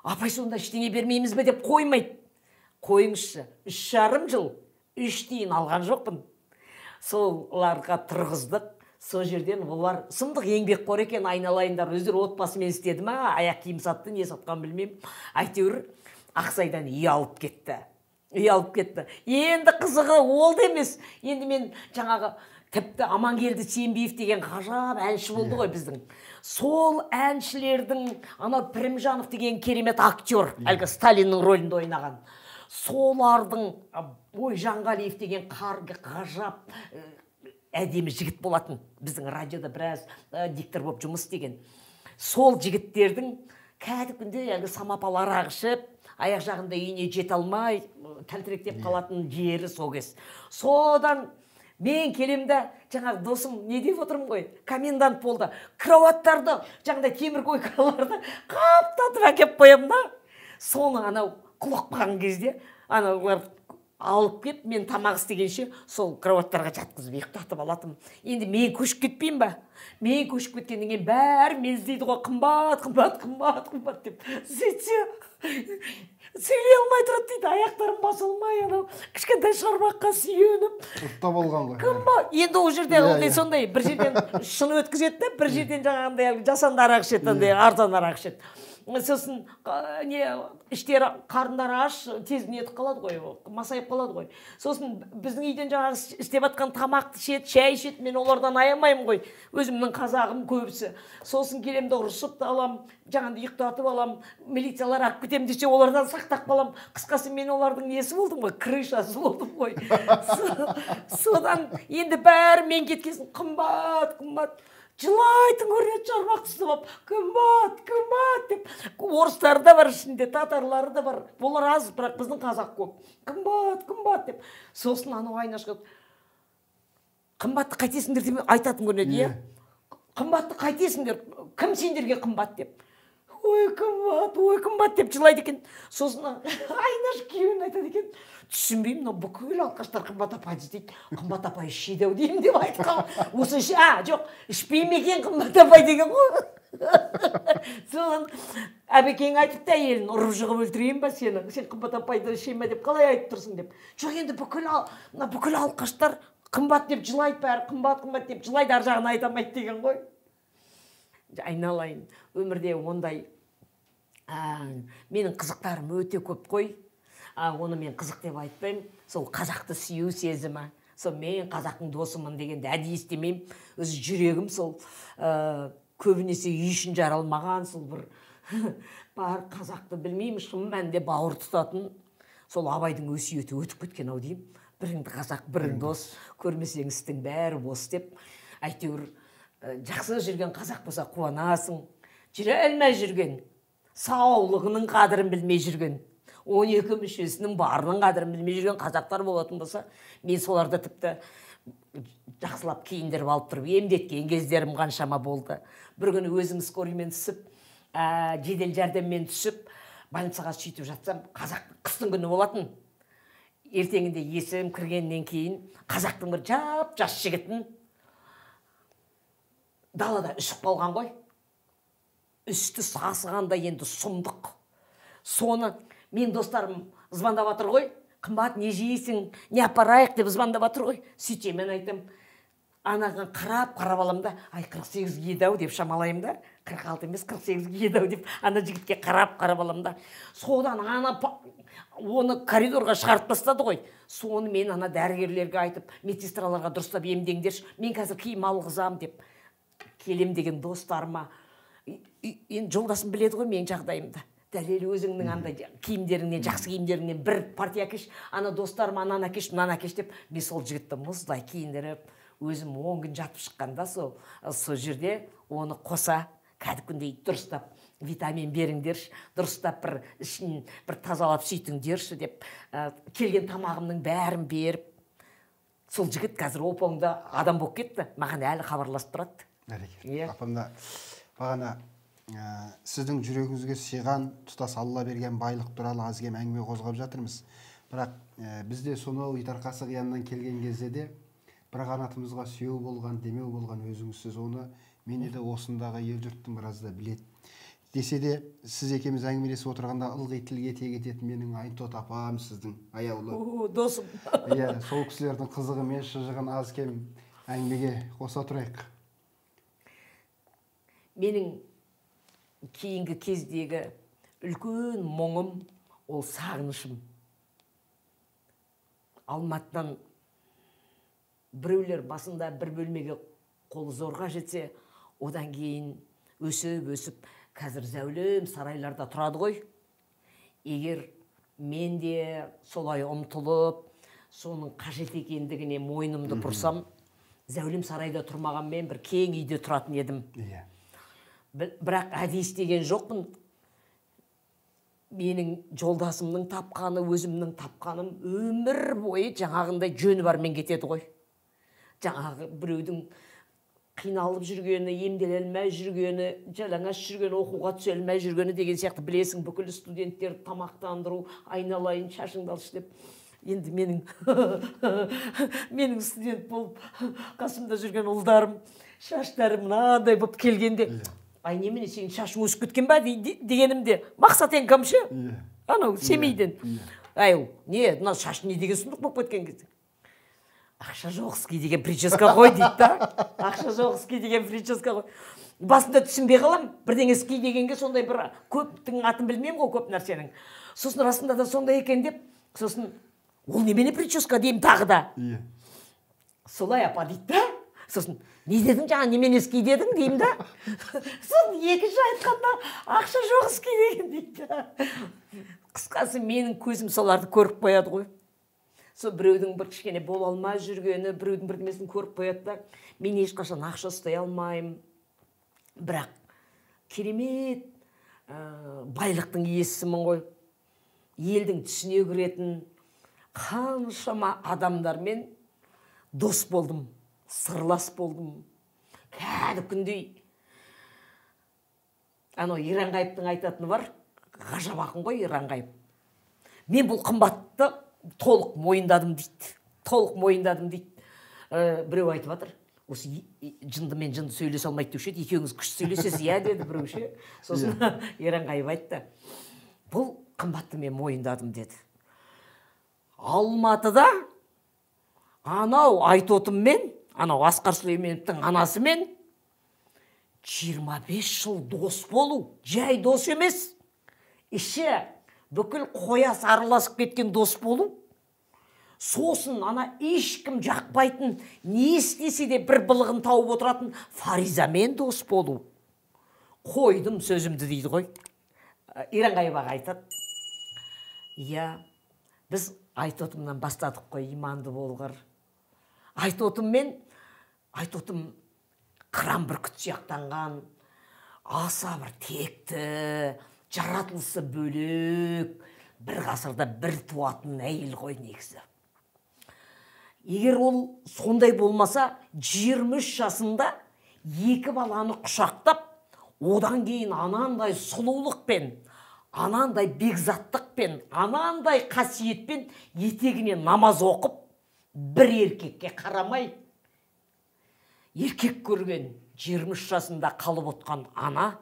Апай сонда ештеңе бермейміз бе деп қоймайды. Қойыңызшы, 3,5 жыл 3 тиын алған жоқпын. Соларға тұрғыздық. Сол жерден олар сұмдық еңбекқор екен, айналайындар, өздері отбасымен істеді ма, аяқ киім сатты, не сатқан білмеймін. Әйтеуір Ақсайдан үй алып кетті. Үй алып кетті. Енді қызығы ол да емес. Енді мен жаңағы тіпті Амангелді Сембиев деген ғажап әнші болды ғой біздің. Сол әншілердің анау Пірімжанов деген керемет актер, әлгі Сталиннің рөлінде ойнаған. Солардың ой Жанғалиев деген ғажап әдемі жігіт болатын. Біздің радиода біраз диктор болып жұмыс істеген. Сол жігіттердің кәдімгідей әлгі самопал арақ ішіп, аяқ жағында үйіне жете алмай, тәлтіректеп қалатын жері сол кез. Содан мен келем де, жаңағы досым не деп отырмын ғой, комендант болды. Кроваттарды, жаңағыдай темір койкаларды қаптатып әкеп қоямын да. Соны анау құлап қалған кезде, анаулар алып кеп, мен тамақ істегенше сол кроваттарға жатқызып ұйықтатып алатынмын. Енді мен көшіп кетпеймін ба? Мен көшіп кеткеннен кейін бәрі мен іздейді ғой, қымбат, қымбат, қымбат, қымбат деп. Сөйтсе, сөйлей алмай тұрады дейді, аяқтарым баса алмай, анау кішкентай шарбаққа сүйеніп. Ұлтта болған ғой. Қымбат. Енді ол жерде ондай сондай, бір жерден шыны өткізеді де, бір жерден жаңағындай жасанды арақ ішеді, андай арзан арақ ішеді. Сосын не іштері, қарындары аш, тез нетіп қалады ғой, масайып қалады ғой. Сосын біздің үйден жаңағы істеп жатқан тамақты ішеді, шай ішеді, мен олардан аямаймын ғой. Өзімнің қазағым көбісі. Сосын келем де ұрысып та алам, жаңағыдай ұйықтатып алам, милициялар алып кетемін десе олардан сақтап қалам. Қысқасы мен олардың несі болдым ғой, крышасы болдым ғой. Содан енді бәрі мен кеткесін қымбат, қымбат. Жылайтын көрінеді шарбақ түсіп алып, қымбат, қымбат деп. Орыстары да бар ішінде, татарлары да бар. Олар аз, бірақ біздің қазақ көп. Қымбат, қымбат деп. Сосын анау Айнашқа қымбатты қайтесіңдер деп айтатын көрінеді, иә? Қымбатты қайтесіңдер, кім сендерге қымбат деп. Ой, қымбат, ой, қымбат деп жылайды екен. Сосын Айнаш күйеуін айтады екен. Түсінбеймін, мынау бүкіл алқаштар Қымбат апайды іздейді. Қымбат апай ішеді ау деймін деп айтқан. Осы жоқ, ішпей ме екен Қымбат апай деген ғой. Содан Әбекең айтыпты әйелін, ұрып жығып өлтірейін ба сені? Сен Қымбат апайды ішей ме деп қалай айтып тұрсың деп. Жоқ, енді мына бүкіл алқаштар қымбат деп жылайды, бәрі қымбат, қымбат деп жылайды, ар жағын айта алмайды деген ғой. Айналайын, өмірде ондай менің қызықтарым өте көп қой. Оны мен қызық деп айтпаймын. Сол қазақты сүю сезімі. Сол мен қазақтың досымын дегенді әдейі істемеймін. Өз жүрегім сол көбінесе үй үшін жаралмаған, сол бір бар қазақты білмеймін, шын мәнінде бауыр тұтатын сол Абайдың өсиеті өтіп кеткен ау деймін. Біріңді қазақ, бірің дос, көрмесең істің бәрі бос деп. Әйтеуір жақсы жүрген қазақ болса қуанасың. Жүре алмай жүрген, саулығының қадірін білмей жүрген, 12 мүшесінің барының қадірін білмей жүрген қазақтар болатын болса, мен соларды тіпті жақсылап киіндіріп алып тұрып емдеткен кездерім қаншама болды. Бір күні өзім скорыймен түсіп, жедел жәрдеммен түсіп, больницаға сөйтіп жатсам, қазақ қыстың күні болатын. Ертеңінде есім кіргеннен кейін қазақтың бір жап-жас жігітін далада үсіп қалған ғой. Үсті сасығанда енді сұмдық. Соны мен достарым звондап жатыр ғой. Қымбат, не жейсің, не апарайық деп звондап жатыр ғой. Сөйтсе мен айтам, анаған қарап-қарап алам да, ай 48 еді ау деп шамалаймын да, 46 емес 48 еді ау деп ана жігітке қарап-қарап алам да. Содан ана оны коридорға шығарып тастады ғой. Соны мен ана дәрігерлерге айтып, медсестраларға дұрыстап емдеңдерші, мен қазір киім алғызам деп келем деген достарыма. Енді жолдасым біледі ғой менің жағдайымды. Дәлел өзіңнің андай киімдеріңнен, жақсы киімдеріңнен бір партия әкеш, ана достарым ананы әкеш, мынаны әкеш деп, мен сол жігітті мұздай киіндіріп, өзім 10 күн жатып шыққанда сол жерде оны қоса кәдімгідей дұрыстап витамин беріңдерші, дұрыстап бір ішін бір тазалап сөйтіңдерші деп, келген тамағымның бәрін беріп, сол жігіт қазір оп-оңда адам болып кетті, маған әлі хабарласып тұрады. Бәрекелді. Апамда бағана сіздің жүрегіңізге сыйған тұтас Алла берген байлық туралы аз-кем әңгіме қозғап жатырмыз. Бірақ бізде сонау итарқасы қияннан келген кезде де бір қанатымызға сүйеу болған, демеу болған өзіңізсіз, оны мені де осындағы ел жұрттың біразы да біледі. Десе де сіз екеуміз әңгімелесіп отырғанда ылғи тілге тиек ететін менің Айтот апам, сіздің аяулы. О, досым. Иә, сол кісілердің қызығы мен шыжығын аз кем әңгімеге қоса тұрайық. Менің кейінгі кездегі үлкен мұңым ол сағынышым. Алматыдан біреулер басында бір бөлмеге қолы зорға жетсе, одан кейін өсіп-өсіп қазір зәулім сарайларда тұрады ғой. Егер мен де солай ұмтылып, соның қажет екендігіне мойнымды бұрсам, зәулім сарайда тұрмағанмен бір кең үйде тұратын едім. Иә. Бірақ әдейі істеген жоқпын. Менің жолдасымның тапқаны, өзімнің тапқаным өмір бойы жаңағындай жөні бармен кетеді ғой. Жаңағы біреудің қиналып жүргені, емделе алмай жүргені, жалаңаш жүргені, оқуға түсе алмай жүргені деген сияқты білесің, бүкіл студенттерді тамақтандыру, айналайын, шашыңды алшы деп. Енді менің студент болып қасымда жүрген ұлдарым шаштары мынадай болып келгенде, ай немене сенің шашың өсіп кеткен ба дегенімде, Мақсатенком ше, анау Семейден. Ай, не, мына шаш не деген сұмдық болып кеткен кезде. Ақша жоқский деген прическа ғой дейді да. Ақша жоқский деген прическа ғой. Басында түсінбей қалам, бірдеңе ский дегенге сондай бір көптің атын білмеймін ғой, көп нәрсенің. Сосын расында да сондай екен деп, сосын ол немене прическа деймін тағы да. Солай апа дейді да. Сосын не дедің жаңа, немене ский дедің деймін да. Сосын екінші айтқанда ақша жоқ ский деген дейді да. Қысқасы менің көзім соларды көріп қояды ғой. Сол біреудің бір кішкене бола алмай жүргені, біреудің бірдемесін көріп қояды да. Мен ешқашан ақша ұстай алмаймын. Бірақ керемет байлықтың иесімін ғой. Елдің түсіне кіретін қаншама адамдармен дос болдым, сырлас болдым. Кәдімгідей анау Иранғайыптың айтатыны бар, ғажап ақын ғой Иранғайып. Мен бұл қымбатты толық мойындадым дейді. Толық мойындадым дейді. Біреу айтып жатыр, осы жынды мен жынды сөйлесе алмайды деуші еді, екеуіңіз күшті сөйлесесіз, иә деді біреу ше. Сосын Иранғайып айтты, бұл қымбатты мен мойындадым деді. Алматыда анау Айтотыммен, анау Асқар Сүлейменовтің анасымен 25 жыл дос болу, жай дос емес, іші бүкіл қояс араласып кеткен дос болу. Сосын ана ешкім жақпайтын, не істесе де бір былығын тауып отыратын Фаризамен дос болу. Қойдым сөзімді дейді ғой. Иранғайып аға айтады. Иә, біз Айтотымнан бастадық қой, иманды болғыр. Айтотыммен, Айтотым қыран бүркіт сияқтанған, аса бір текті, жаратылысы бөлек, бір ғасырда бір туатын әйел ғой негізі. Егер ол сондай болмаса, 23 жасында екі баланы құшақтап, одан кейін анандай сұлулықпен, анандай бекзаттықпен, анандай қасиетпен етегіне намаз оқып, бір еркекке қарамай, еркек көрген 23 жасында қалып отқан ана,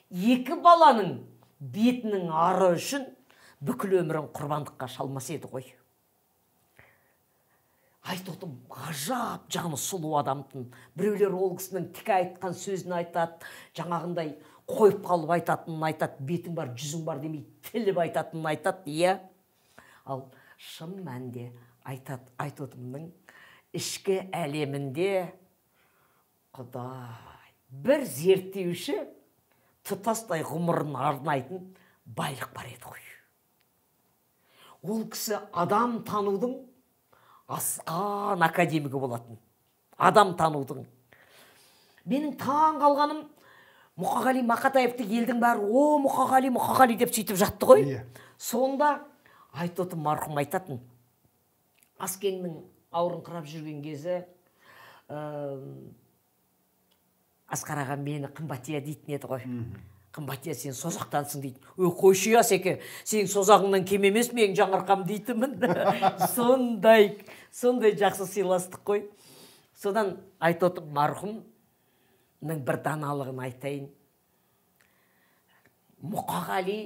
екі баланың бетінің ары үшін бүкіл өмірін құрбандыққа шалмас еді ғой. Айтотым ғажап жаны сұлу адамтын. Біреулер ол кісінің тіке айтқан сөзін айтады, жаңағындай қойып қалып айтатынын айтады, бетің бар, жүзің бар демей тіліп айтатынын айтады, иә. Ал шын мәнде Айтотымның ішкі әлемінде Құдай бір зерттеуші тұтастай ғұмырын арнайтын байлық бар еді ғой. Ол кісі адам танудың асқан академигі болатын. Адам танудың. Менің таң қалғаным, Мұқағали Мақатаевты елдің бәрі, о, Мұқағали, Мұқағали деп сөйтіп жатты ғой. Сонда Айтотым марқұм айтатын. Аскеңнің ауырыңқырап жүрген кезі, Асқар аға мені Қымбатия дейтін еді ғой. Қымбатия, сен созақтансың дейтін. Ө, қойшы Асеке, сенің созағыңнан кем емес менің жаңарқам дейтінмін. Сондай жақсы сыйластық қой. Содан Айтотым марқұмның бір даналығын айтайын. Мұқағали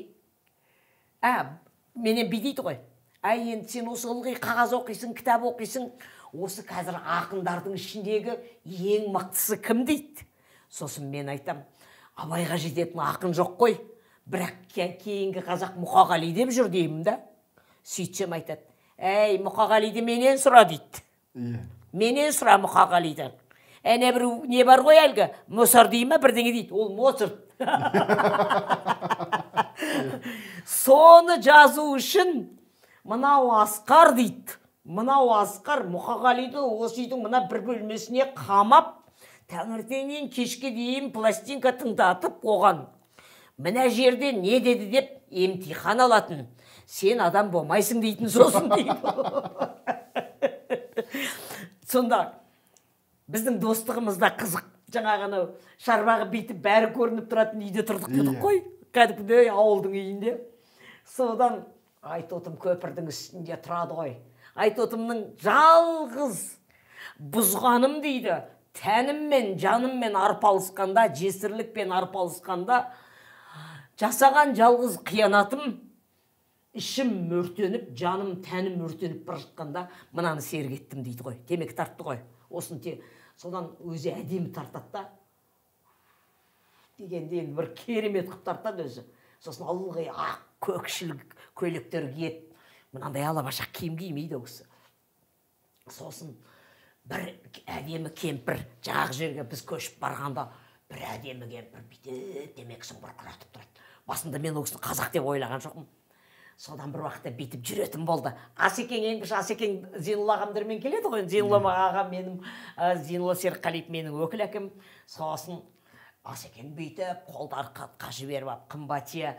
менен бүй дейді ғой. Әй, енді сен осы ылғи қағаз оқисың, кітап оқисың, осы қазір ақындардың ішіндегі ең мықтысы кім дейді. Сосын мен айтам, Абайға жететін ақын жоқ қой, бірақ кейінгі қазақ Мұқағали деп жүр деймін да. Сөйтсем айтады, әй, Мұқағалиді менен сұра дейді. Менен сұра Мұқағалиді. Әне бір не бар ғой әлгі, Мосар дей ма, бірдеңе дейді, ол Моцарт. Соны жазу үшін мынау Асқар дейді. Мынау Асқар Мұқағалиді осы үйдің мына бір бөлмесіне қамап, таңертеңнен кешке дейін пластинка тыңдатып оған. Мына жерде не деді деп емтихан алатын. Сен адам болмайсың дейтін сосын дейді. Сонда біздің достығымызда қызық. Жаңағы шарбағы бүйтіп бәрі көрініп тұратын үйде тұрдық дедік қой. Кәдімгідей ауылдың үйінде. Содан Айтотым көпірдің үстінде тұрады ғой. Айтотымның жалғыз бұзғаным дейді. Тәніммен, жаныммен арпалысқанда, жесірлікпен арпалысқанда жасаған жалғыз қиянатым, ішім өртеніп, жаным, тәнім өртеніп бара жатқанда мынаны серік еттім дейді ғой. Темекі тартты ғой. Осын содан өзі әдемі тартады да. Дегенде енді бір керемет қып тартады өзі. Сосын ылғи ақ көкшіл көйлектер киеді. Мынандай алабашақ киім кимейді ол кісі. Сосын бір әдемі кемпір жаңағы жерге біз көшіп барғанда бір әдемі кемпір бүйтіп темекісін бұрқыратып тұрады. Басында мен ол кісіні қазақ деп ойлаған жоқпын. Содан бір уақытта бүйтіп жүретін болды. Асекең ең бірінші Асекең Зейнолла ағамдармен келеді ғой. Зейнолла ағам менің, Зейнолла Серікқалиев менің өкіл әкем. Сосын Асекең бүйтіп қолдары қатқа жіберіп алып, қымбатия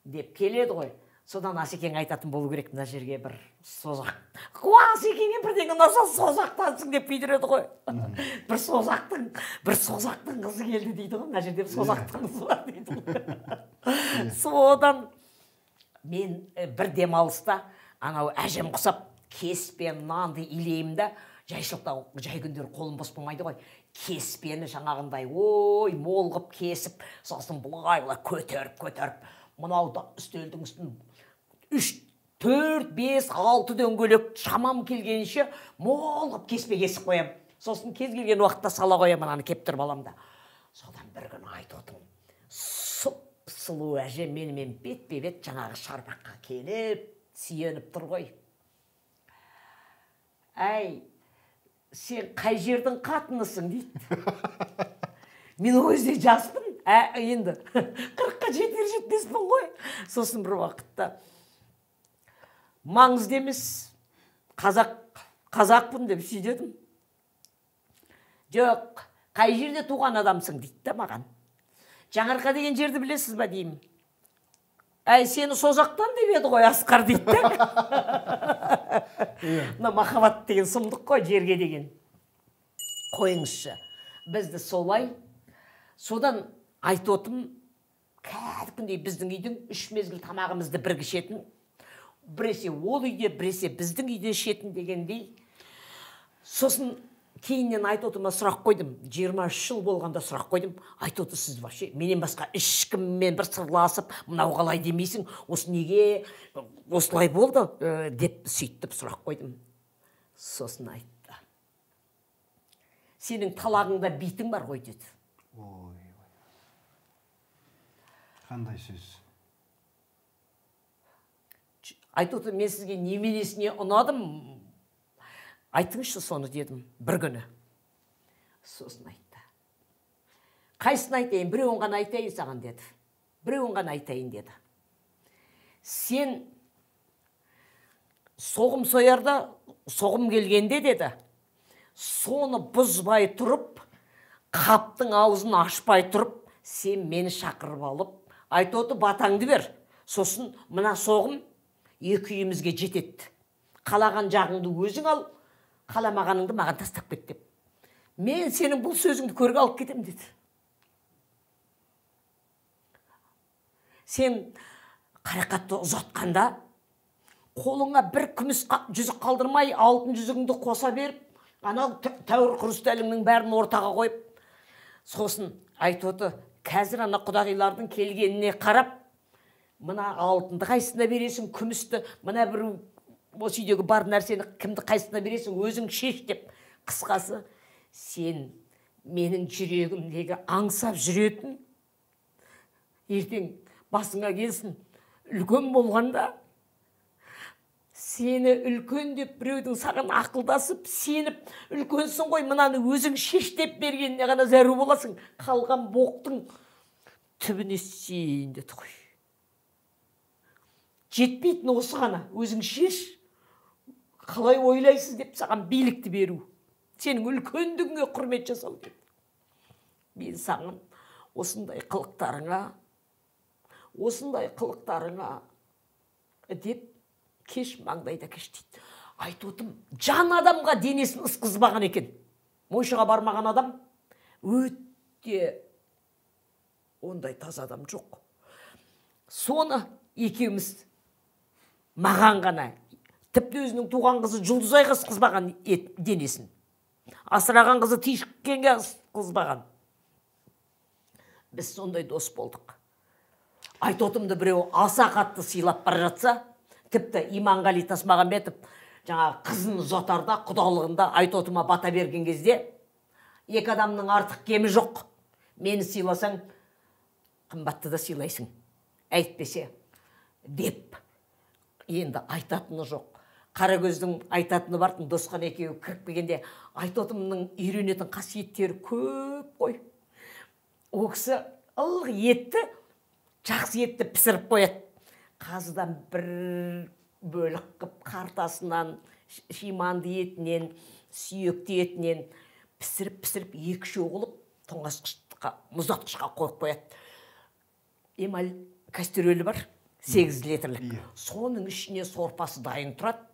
деп келеді ғой. Содан Асекең айтатын болу керек, мына жерге бір созақ. Асекеңе бірдеңе ұнаса созақтансың деп күйдіреді ғой. Бір созақтың қызы келді дейді ғой, мына жерде созақтың қызы бар дейді ғой. Содан мен бір демалыста анау әжем құсап кеспе нанды илеймін да, жайшылықта жай күндері қолым бос болмайды ғой. Кеспені жаңағындай ой мол қып кесіп, сосын былай былай көтеріп көтеріп мынау үстелдің үстін 3, 4, 5, 6 дөңгелек шамам келгенше мол қып кеспе кесіп қоям. Сосын кез келген уақытта сала қоям, ананы кептіріп алам да. Содан бір күні Айтотым сұп-сұлу әжем менімен бетпе-бет жаңағы шарбаққа келіп сүйеніп тұр ғой. Әй, сен қай жердің қатынысың дейді. Мен ол кезде жаспын, енді 40-қа жетер жетпеспін ғой. Сосын бір уақытта маңызды емес, қазақпын деп сүйдедім. Жоқ, қай жерде туған адамсың дейді да маған. Жаңарқа деген жерді білесіз ба деймін. Әй, сені Созақтан деп еді ғой Асқар дейді да. Мына махаббат деген сұмдық қой, жерге деген. Қойыңызшы, бізді солай. Содан Айтотым кәдімгідей біздің үйдің 3 мезгіл тамағымызды бірге ішетін. Біресе ол үйде, біресе біздің үйде ішетін дегендей. Сосын кейіннен Айтотыма сұрақ қойдым. 23 жыл болғанда сұрақ қойдым. Айтоты, сіз вообще менен басқа ешкіммен бір сырласып, мынау қалай демейсің, осы неге осылай болды деп сөйтіп сұрақ қойдым. Сосын айтты. Сенің талағыңда битің бар ғой деді. Ой, қандай сөз? Айтоты, мен сізге неменесіне ұнадым? Айтыңызшы соны дедім бір күні. Сосын айтты. Қайсысын айтайын, біреуін ғана айтайын саған деді. Біреуін ғана айтайын деді. Сен соғым соярда, соғым келгенде деді, соны бұзбай тұрып, қаптың аузын ашпай тұрып, сен мені шақырып алып, Айтоты батаңды бер. Сосын мына соғым екі үйімізге жетеді. Қалаған жағыңды өзің ал, қаламағаныңды маған тастап кет деп. Мен сенің бұл сөзіңді көрге алып кетем деді. Сен Қарақатты ұзатқанда қолыңа бір күміс жүзік қалдырмай, алтын жүзігіңді қоса беріп, анау тәуір хрусталіңнің бәрін ортаға қойып, сосын Айтоты Қазір ана құдағилардың келгеніне қарап, мына алтынды қайсысына бересің, күмісті, мына бір осы үйдегі бар нәрсені кімді қайсысына бересің, өзің шеш деп. Қысқасы, сен менің жүрегімдегі аңсап жүретін, ертең басыңа келсін, үлкен болғанда сені үлкен деп біреудің саған ақылдасып, сеніп, үлкенсің ғой, мынаны өзің шеш деп бергеніне ғана зәру боласың. Қалған боқтың түбіне сен деді ғой. Жетпейтін осы ғана, өзің шеш, қалай ойлайсыз деп саған билікті беру, сенің үлкендігіңе құрмет жасау деді. Мен саған осындай қылықтарыңа, осындай қылықтарыңа деп кеш маңдайда кеш дейді. Айтотым жан адамға денесін ысқызбаған екен. Моншаға бармаған адам өте ондай таза адам жоқ. Соны екеуміз маған ғана, тіпті өзінің туған қызы Жұлдызайға ысқызбаған денесін. Асыраған қызы Тишкенге ысқызбаған. Біз сондай дос болдық. Айтотымды біреу аса қатты сыйлап бара жатса, тіпті Иманғали Тасмағамбетов жаңа қызын ұзатарда, құдалығында Айтотыма бата берген кезде, екі адамның артық кемі жоқ. Мені сыйласаң, қымбатты да сыйлайсың. Әйтпесе деп енді айтатыны жоқ. Қарагөздің айтатыны бар, Досқан екеуі кіріп келгенде Айтотымның үйренетін қасиеттері көп қой. О кісі ылғи етті, жақсы етті пісіріп қояды. Қазыдан бір бөлік қып, қартасынан, шиманды етінен, сүйекті етінен пісіріп-пісіріп екі-үшеу қылып тоңазытқышқа, мұздатқышқа қойып қояды. Эмаль кастрюлі бар, 8 литрлік. Соның ішіне сорпасы дайын тұрады.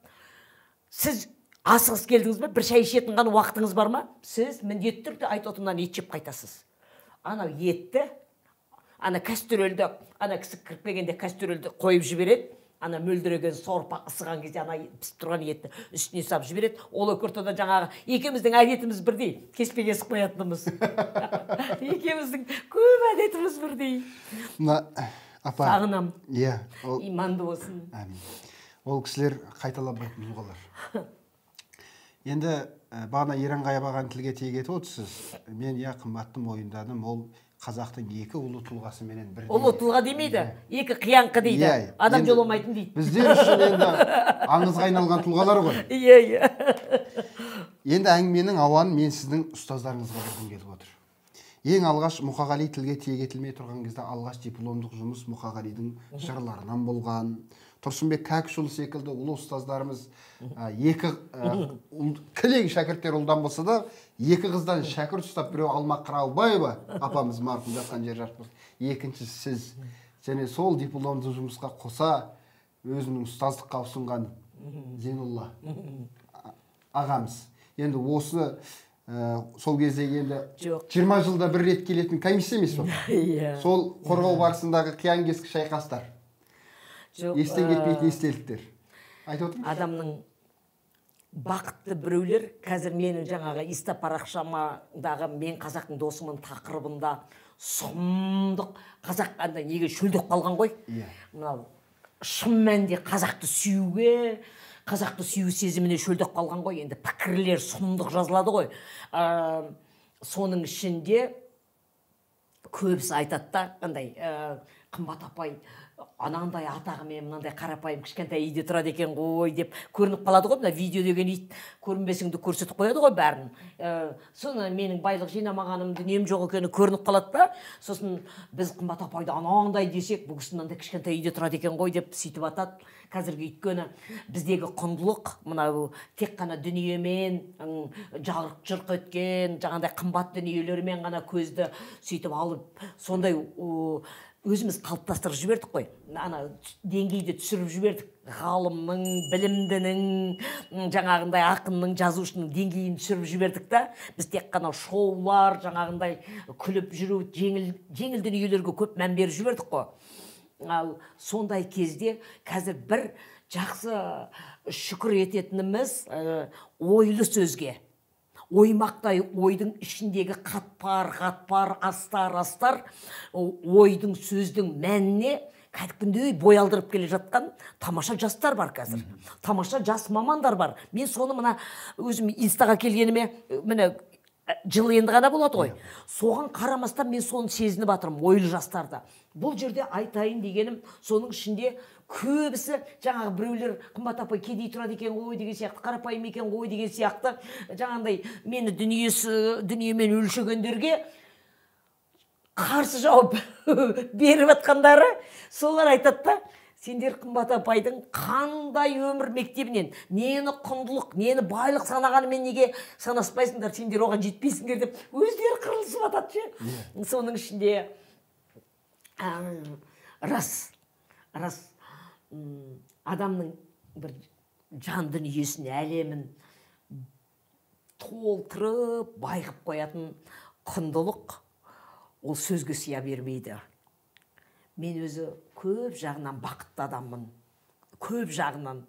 Сіз асығыс келдіңіз бе, бір шай ішетін ғана уақытыңыз бар ма? Сіз міндетті түрде Айтотымнан ет жеп қайтасыз. Анау етті, ана кастрюльді, ана кісі кіріп келгенде кастрюльді қойып жібереді, ана мөлдіреген сорпа ысыған кезде ана пісіп тұрған етті үстіне сап жібереді. Ол өкіртода жаңағы екеуміздің әдетіміз бірдей, кеспе кесіп қоятынымыз. Екеуміздің көп әдетіміз бірдей. Мына апа, сағынам. Иә, иманды болсын. Әмин. Ол кісілер қайталанбайтын тұлғалар. Енді бағана Еренғай ағаның тілге тиек етіп отырсыз. Мен иә қымбатты мойындадым, ол қазақтың екі ұлы тұлғасыменен бірдей. Ұлы тұлға демейді, екі қиянқы дейді. Адам жоламайтын дейді. Біздер үшін енді аңызға айналған тұлғалар ғой. Иә, иә. Енді әңгіменің ауанын мен сіздің ұстаздарыңызға бұрғым келіп отыр. Ең алғаш Мұқағали тілге тиек етілмей тұрған кезде алғаш дипломдық жұмыс Мұқағалидың жырларынан болған. Тұрсынбек Кәкішұлы секілді ұлы ұстаздарымыз екі кілең шәкірттер ұлдан болса да, екі қыздан шәкірт ұстап, біреу Алма Қыраубаева апамыз марқұм жатқан жері жарық болсын, екіншісі сіз. Және сол дипломдық жұмысқа қоса өзінің ұстаздыққа ұсынған Зейнолла ағамыз. Енді осы сол кезде енді 20 жылда бір рет келетін комиссия емес пе? Сол қорғау барысындағы қиян-кескі шайқастар. Естен кетпейтін естеліктер. Айтып отырмын. Адамның бақытты біреулер, қазір менің жаңағы инста парақшамдағы мен қазақтың досымын тақырыбында сұмдық қазақ анда неге шөлдеп қалған ғой? Мынау шын мәнінде қазақты сүюге, қазақты сүю сезіміне шөлдеп қалған ғой. Енді пікірлер сұмдық жазылады ғой. Соның ішінде көбісі айтады да, қандай Қымбат апай анандай атағымен мынандай қарапайым кішкентай үйде тұрады екен ғой деп көрініп қалады ғой. Мына видео деген ит көрінбесіңді көрсетіп қояды ғой бәрін. Соны менің байлық жинамағаным, дүнием жоқ екені көрініп қалады да. Сосын біз Қымбат апайды анандай десек, бұл кісі мынандай кішкентай үйде тұрады екен ғой деп сөйтіп атады. Қазіргі өйткені біздегі құндылық мынау тек қана дүниемен жарқ жұрқ еткен жаңағыдай қымбат дүниелермен ғана көзді сөйтіп алып, сондай өзіміз қалыптастырып жібердік қой. Ана деңгейде түсіріп жібердік. Ғалымның, білімдінің, жаңағындай ақынның, жазушының деңгейін түсіріп жібердік та. Біз тек қана шоулар, жаңағындай күліп жүру, жеңіл дүниелерге көп мән беріп жібердік қой. Ал сондай кезде қазір бір жақсы шүкір ететініміз ойлы сөзге. Оймақтай ойдың ішіндегі қатпар-қатпар, астар-астар ойдың, сөздің мәніне кәдімгідей бой алдырып келе жатқан тамаша жастар бар қазір. Тамаша жас мамандар бар. Мен соны мына өзім инстаға келгеніме міне жыл енді ғана болады ғой. Соған қарамастан мен соны сезініп жатырмын, ойлы жастарды. Бұл жерде айтайын дегенім, соның ішінде көбісі жаңағы біреулер Қымбат апай кедей тұрады екен ғой деген сияқты, қарапайым екен ғой деген сияқты, жаңағындай мені дүниесі дүниемен өлшегендерге қарсы жауап беріп жатқандары солар айтады да, сендер Қымбат апайдың қандай өмір мектебінен, нені құндылық, нені байлық санағанымен неге санаспайсыңдар, сендер оған жетпейсіңдер деп өздері қырылысып жатады ше. Соның ішінде рас, рас адамның бір жан дүниесін, әлемін толтырып байқып қоятын құндылық ол сөзге сыя бермейді. Мен өзі көп жағынан бақытты адаммын. Көп жағынан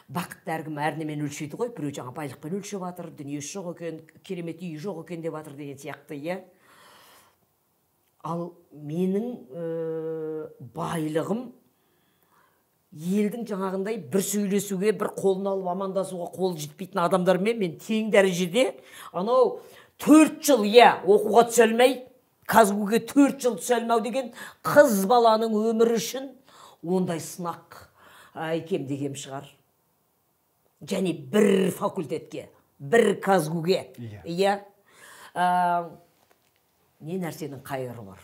бақытты әркім әрнемен өлшейді ғой. Біреу жаңа байлықпен өлшеп жатыр, дүниесі жоқ екен, керемет үйі жоқ екен деп жатыр деген сияқты, иә. Ал менің байлығым елдің жаңағындай бір сөйлесуге, бір қолын алып амандасуға қолы жетпейтін адамдармен мен тең дәрежеде анау 4 жыл, иә, оқуға түсе алмай, КазГУ-ге 4 жыл түсе алмау деген қыз баланың өмірі үшін ондай сынақ кем дегем шығар. Және бір факультетке, бір КазГУ-ге, иә. Не нәрсенің қайыры бар?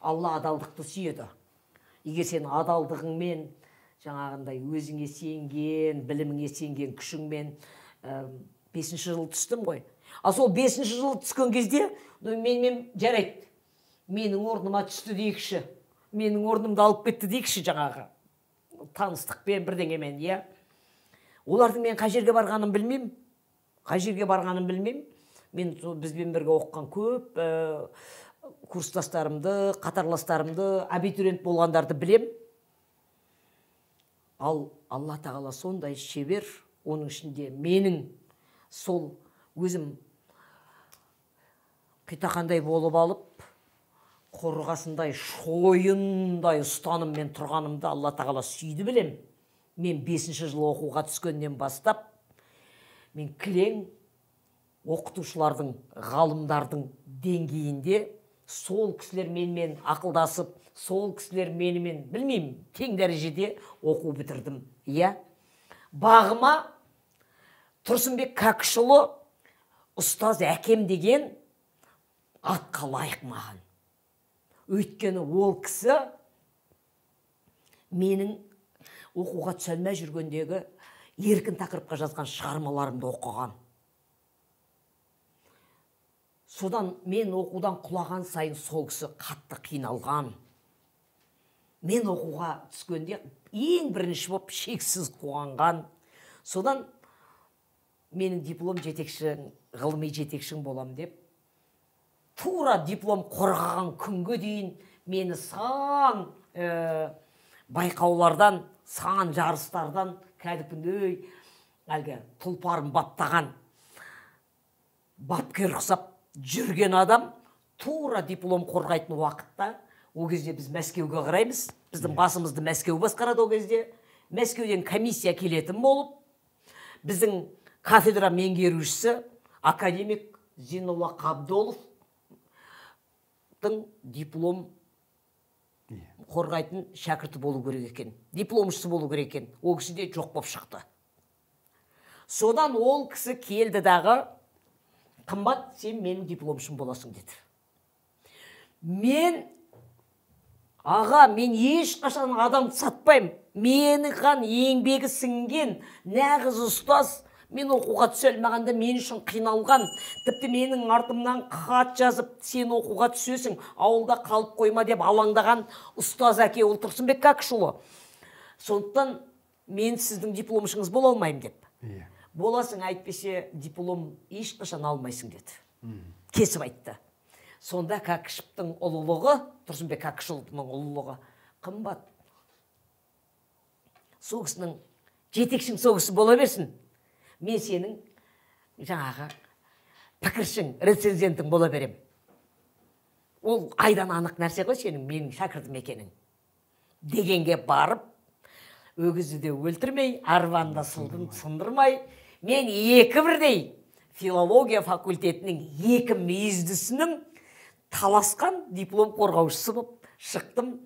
Алла адалдықты сүйеді. Егер сен адалдығыңмен, жаңағындай өзіңе сенген, біліміңе сенген күшіңмен 5 жыл түстім ғой. Ал сол 5 жыл түскен кезде, мен жарайды, менің орныма түсті дейікші, менің орнымды алып кетті дейікші жаңағы таныстықпен бірдеңемен, иә. Олардың мен қай жерге барғанын білмеймін, қай жерге барғанын білмеймін. Мен бізбен бірге оқыған көп курстастарымды, қатарластарымды, абитуриент болғандарды білем. Ал Алла тағала сондай шебер, оның ішінде менің сол өзім қитақандай болып алып, қорғасындай, шойындай ұстаныммен тұрғанымды Алла тағала сүйді білем. Мен 5 жыл оқуға түскеннен бастап, мен кілең оқытушылардың, ғалымдардың деңгейінде сол кісілер менімен ақылдасып, сол кісілер менімен, білмеймін, тең дәрежеде оқу бітірдім. Иә. Бағыма Тұрсынбек Кәкішұлы ұстаз әкем деген атқа лайық маған. Өйткені ол кісі менің оқуға түсе алмай жүргендегі еркін тақырыпқа жазған шығармаларымды оқыған. Содан мен оқудан құлаған сайын сол кісі қатты қиналған. Мен оқуға түскенде ең бірінші болып шексіз қуанған. Содан менің диплом жетекшің, ғылыми жетекшің болам деп, тура диплом қорғаған күнге дейін мені сан байқаулардан, сан жарыстардан кәдімгідей әлгі тұлпарын баптаған, бапкер ұқсап жүрген адам тура диплом қорғайтын уақытта, ол кезде біз Мәскеуге қараймыз, біздің басымызды Мәскеу басқарады ол кезде. Мәскеуден комиссия келетін болып, біздің кафедра меңгерушісі академик Зейнолла Қабдоловтың диплом қорғайтын шәкірті болу керек екен, дипломшысы болу керек екен. Ол кісі де жоқ болып шықты. Содан ол кісі келді дағы, Қымбат, сен менің дипломшым боласың деді. Мен, аға, мен ешқашан адамды сатпаймын. Мені қан еңбегі сіңген нағыз ұстаз, мен оқуға түсе алмағанда мен үшін қиналған, тіпті менің артымнан хат жазып, сен оқуға түсесің, ауылда қалып қойма деп алаңдаған ұстаз әке ол Тұрсынбек Кәкішұлы. Сондықтан мен сіздің дипломшыңыз бола алмаймын деп. Боласың, әйтпесе диплом ешқашан алмайсың деді. Кесіп айтты. Сонда Кәкішевтің ұлылығы, Тұрсынбек Кәкішұлының ұлылығы, Қымбат, сол кісінің жетекшің сол кісі бола берсін. Мен сенің жаңағы пікіршің, рецензентің бола берем. Ол айдан анық нәрсе ғой сенің, менің шәкіртім екенің. Дегенге барып, өгізді де өлтірмей, арбаны да сындырмай, мен екі бірдей филология факультетінің екі мүйіздісінің таласқан диплом қорғаушысы болып шықтым.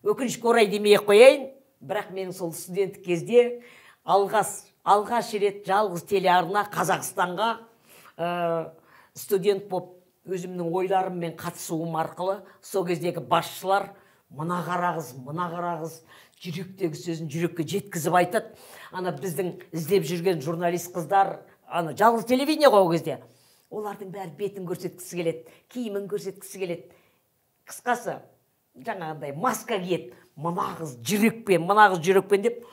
Өкінішке орай демей қояйын, бірақ мен сол студенттік кезде алғаш рет жалғыз телеарна Қазақстанға студент болып өзімнің ойларыммен қатысуым арқылы сол кездегі басшылар мына қара қыз, мына қара қыз жүректегі сөзін жүрекке жеткізіп айтады. Ана біздің іздеп жүрген журналист қыздар, ана жалғыз телевидение ғой ол кезде. Олардың бәрі бетін көрсеткісі келеді, киімін көрсеткісі келеді. Қысқасы, жаңағындай маска киеді. Мына қыз жүрекпен, мына қыз жүрекпен деп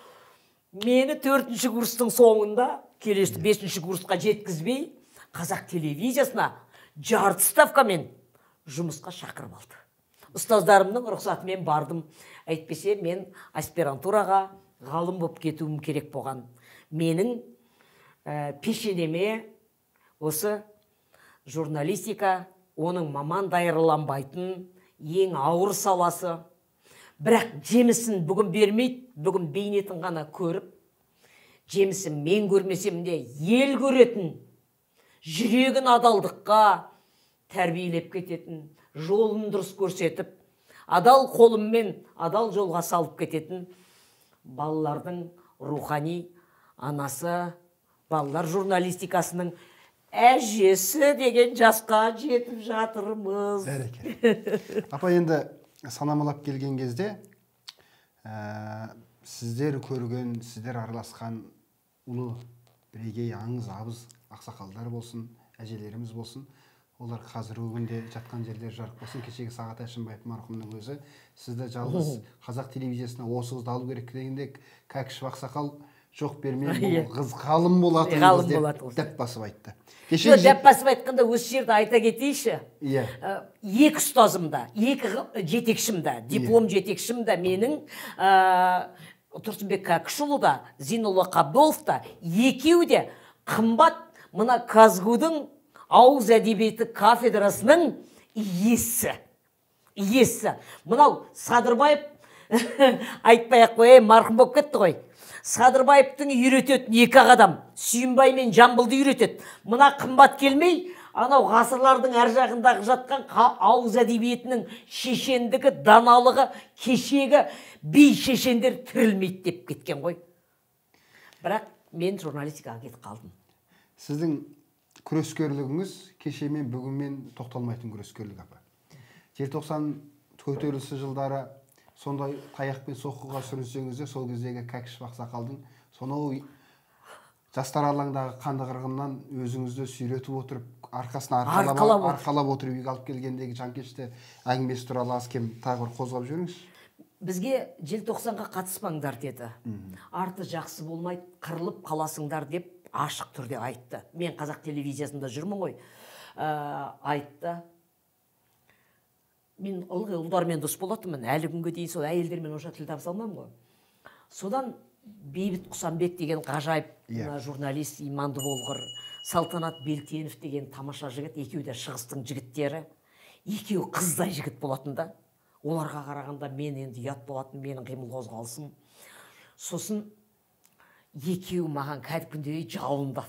мені 4-ші курстың соңында, келесі 5-ші курсқа жеткізбей, қазақ телевизиясына жарты ставкамен жұмысқа шақырып алды. Ұстаздарымның рұқсатымен бардым. Әйтпесе мен аспирантураға ғалым болып кетуім керек болған. Менің пешенеме осы журналистика, оның маман даярланбайтын ең ауыр саласы. Бірақ жемісін бүгін бермейді, бүгін бейнетін ғана көріп, жемісін мен көрмесем де ел көретін, жүрегін адалдыққа тәрбиелеп кететін, жолын дұрыс көрсетіп, адал қолыммен адал жолға салып кететін балалардың рухани анасы, балалар журналистикасының әжесі деген жасқа жетіп жатырмыз. Бәрекелді. Апа, енді санамалап келген кезде, сіздер көрген, сіздер араласқан ұлы бірегей аңыз абыз ақсақалдар болсын, әжелеріміз болсын, олар қазіргі күнде жатқан жерлері жарық болсын. Кешегі Сағат Әшімбаев марқұмның өзі сізді жалғыз қазақ телевизиясына осы қызды алу керек дегенде Кәкішев ақсақал жоқ бермей, бұл қыз ғалым болатын қыз деп дәп басып айтты. Дәп басып айтқанда осы жерде айта кетейінші. Екі ұстазым да, екі жетекшім да, диплом жетекшім да менің Тұрсынбек Кәкішұлы да, Зейнолла Қабдолов та, екеуі де қымбат мына КазГУ-дың ауыз әдебиеті кафедрасының иесі. Иесі. Мынау Садырбаев, айтпай ақ қояйын, марқұм болып кетті ғой. Садырбаевтың үйрететін екі ақ адам, Сүйінбай мен Жамбылды үйретеді. Мына қымбат келмей, анау ғасырлардың әр жағындағы жатқан ауыз әдебиетінің шешендігі, даналығы, кешегі би шешендер тірілмейді деп кеткен ғой. Бірақ мен журналистикаға кетіп қалдым. Сіздің күрескерлігіңіз кешемен бүгінмен тоқталмайтын күрескерлік, апа. Желтоқсан көтерілісі жылдары сондай таяқпен соққыға сүрінсеңіз де, сол кездегі Кәкішев ақсақалдың сонау жастар алаңдағы қанды қырғыннан өзіңізді сүйретіп отырып, арқасына арқалап отырып үйге алып келгендегі жанкешті әңгімесі туралы аз кем тағы бір қозғап жіберіңізші. Бізге желтоқсанға қатыспаңдар деді. Арты жақсы болмайды, қырылып қаласыңдар деп ашық түрде айтты. Мен қазақ телевизиясында жүрмін ғой. Айтты. Мен ылғи ұлдармен дос болатынмын, әлі күнге дейін сол әйелдермен онша тіл табыса алмаймын ғой. Содан Бейбіт Құсанбек деген ғажайып журналист, иманды болғыр, Салтанат Белтенов деген тамаша жігіт, екеуі де шығыстың жігіттері, екеуі қыздай жігіт болатын да. Оларға қарағанда мен енді ұят болатын, менің қимыл қозғалысым. Сосын екеуі маған кәдімгідей жалынды.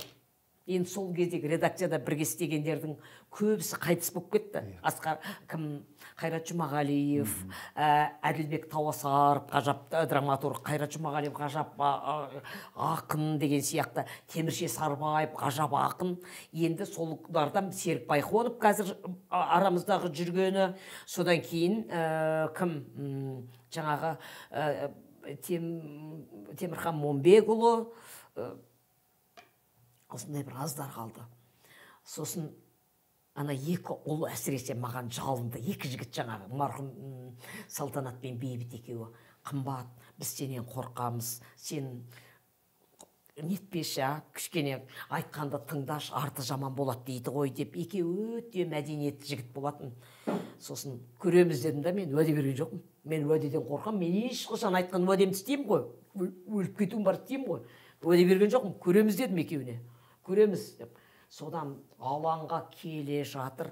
Енді сол кездегі редакцияда бірге істегендердің көбісі қайтыс болып кетті. Асқар, кім, Қайрат Жұмағалиев, Әділбек Тауасаров, ғажап драматург, Қайрат Жұмағалиев ғажап ақын деген сияқты, Темірше Сарыбаев ғажап ақын. Енді солардан Серік Байқонов қазір арамыздағы жүргені, содан кейін кім, жаңағы Темірхан Момбекұлы, осындай бір аздар қалды. Сосын ана екі ұл әсіресе маған жалынды, екі жігіт жаңағы марқұм Салтанат пен Бейбіт екеуі. Қымбат, біз сенен қорқамыз, сен нетпеші, кішкене айтқанда тыңдаш, арты жаман болады дейді ғой деп, екеуі өте мәдениетті жігіт болатын. Сосын көреміз дедім да, мен уәде берген жоқпын. Мен уәдеден қорқамын, мен ешқашан айтқан уәдемді істеймін ғой, өліп кетуім бар істеймін ғой. Уәде берген жоқпын, көреміз дедім екеуіне. Көреміз деп. Содан алаңға келе жатыр,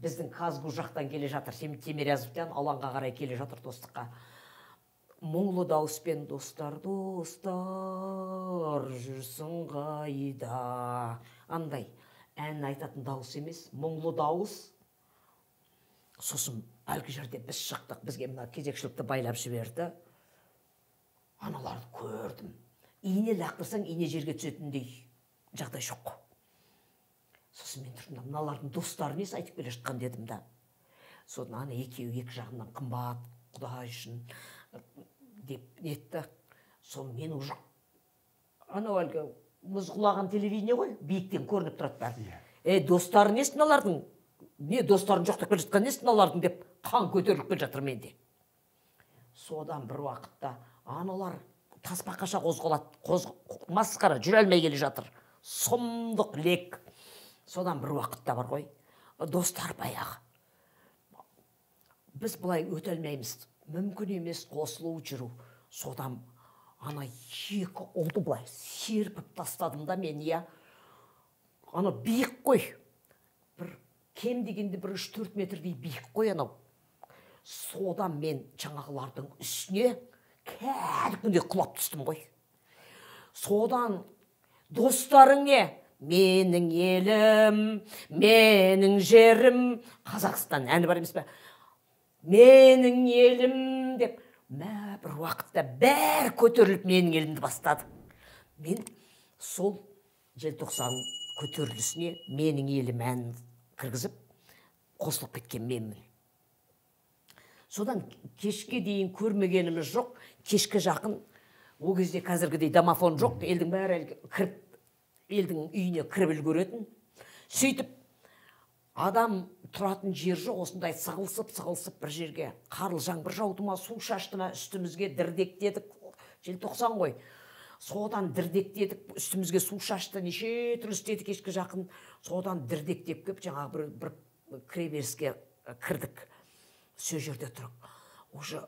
біздің КазГУ жақтан келе жатыр, Тимирязевтен алаңға қарай келе жатыр Достыққа. Мұңлы дауыспен: «Достар, достар, жүрсің қайда?» Андай ән айтатын дауыс емес, мұңлы дауыс. Сосын әлгі жерде біз шықтық, бізге мына кезекшілікті байлап жіберді. Аналарды көрдім, ине лақтырсаң, ине жерге түсетіндей жағдай жоқ. Сосын мен тұрдым да, мыналардың достары несі айтып келе жатқан дедім да. Содан ана екеуі екі жағынан «Қымбат, құдай үшін» деп нетті. Соны мен уже анау әлгі мұз құлаған телевидение ғой, биіктен көрініп тұрады бәрі. «Ей, достары несі мыналардың, не достарын жоқтап келе жатқан несі мыналардың?» деп қан көтеріліп келе жатыр менде. Содан бір уақытта аналар тасбақаша қозғалады, масқара, жүре алмай келе жатыр, сұмдық лек. Содан бір уақытта бар ғой, достар, баяғы біз былай өте алмаймыз, мүмкін емес қосылу жүру. Содан ана екі ұлды былай серпіп тастадым да мен, иә. Ана биік қой, бір кем дегенде бір 3-4 метрдей биік қой анау. Содан мен жаңағылардың үстіне кәдімгідей құлап түстім ғой. Содан: «Достарың не? Менің елім, менің жерім Қазақстан» әні бар емес пе? «Менің елім» деп, мә, бір уақытта бәрі көтеріліп, «Менің елімді» бастады. Мен сол Желтоқсан көтерілісіне «Менің елім» әнін кіргізіп, қосылып кеткен менмін. Содан кешке дейін көрмегеніміз жоқ. Кешкі жақын, ол кезде қазіргідей домофон жоқ, елдің бәрі кіріп, елдің үйіне кіріп үлгеретін. Сөйтіп адам тұратын жер жоқ, осындай сығылысып сығылысып бір жерге. Қарлы жаңбыр жауды ма, су шашты ма үстімізге, дірдектедік. Желтоқсан ғой. Содан дірдектедік, үстімізге су шашты, неше түрлі істеді кешкі жақын. Содан дірдектеп келіп, жаңағы бір кіреберіске кірдік. Сол жерде тұрып, уже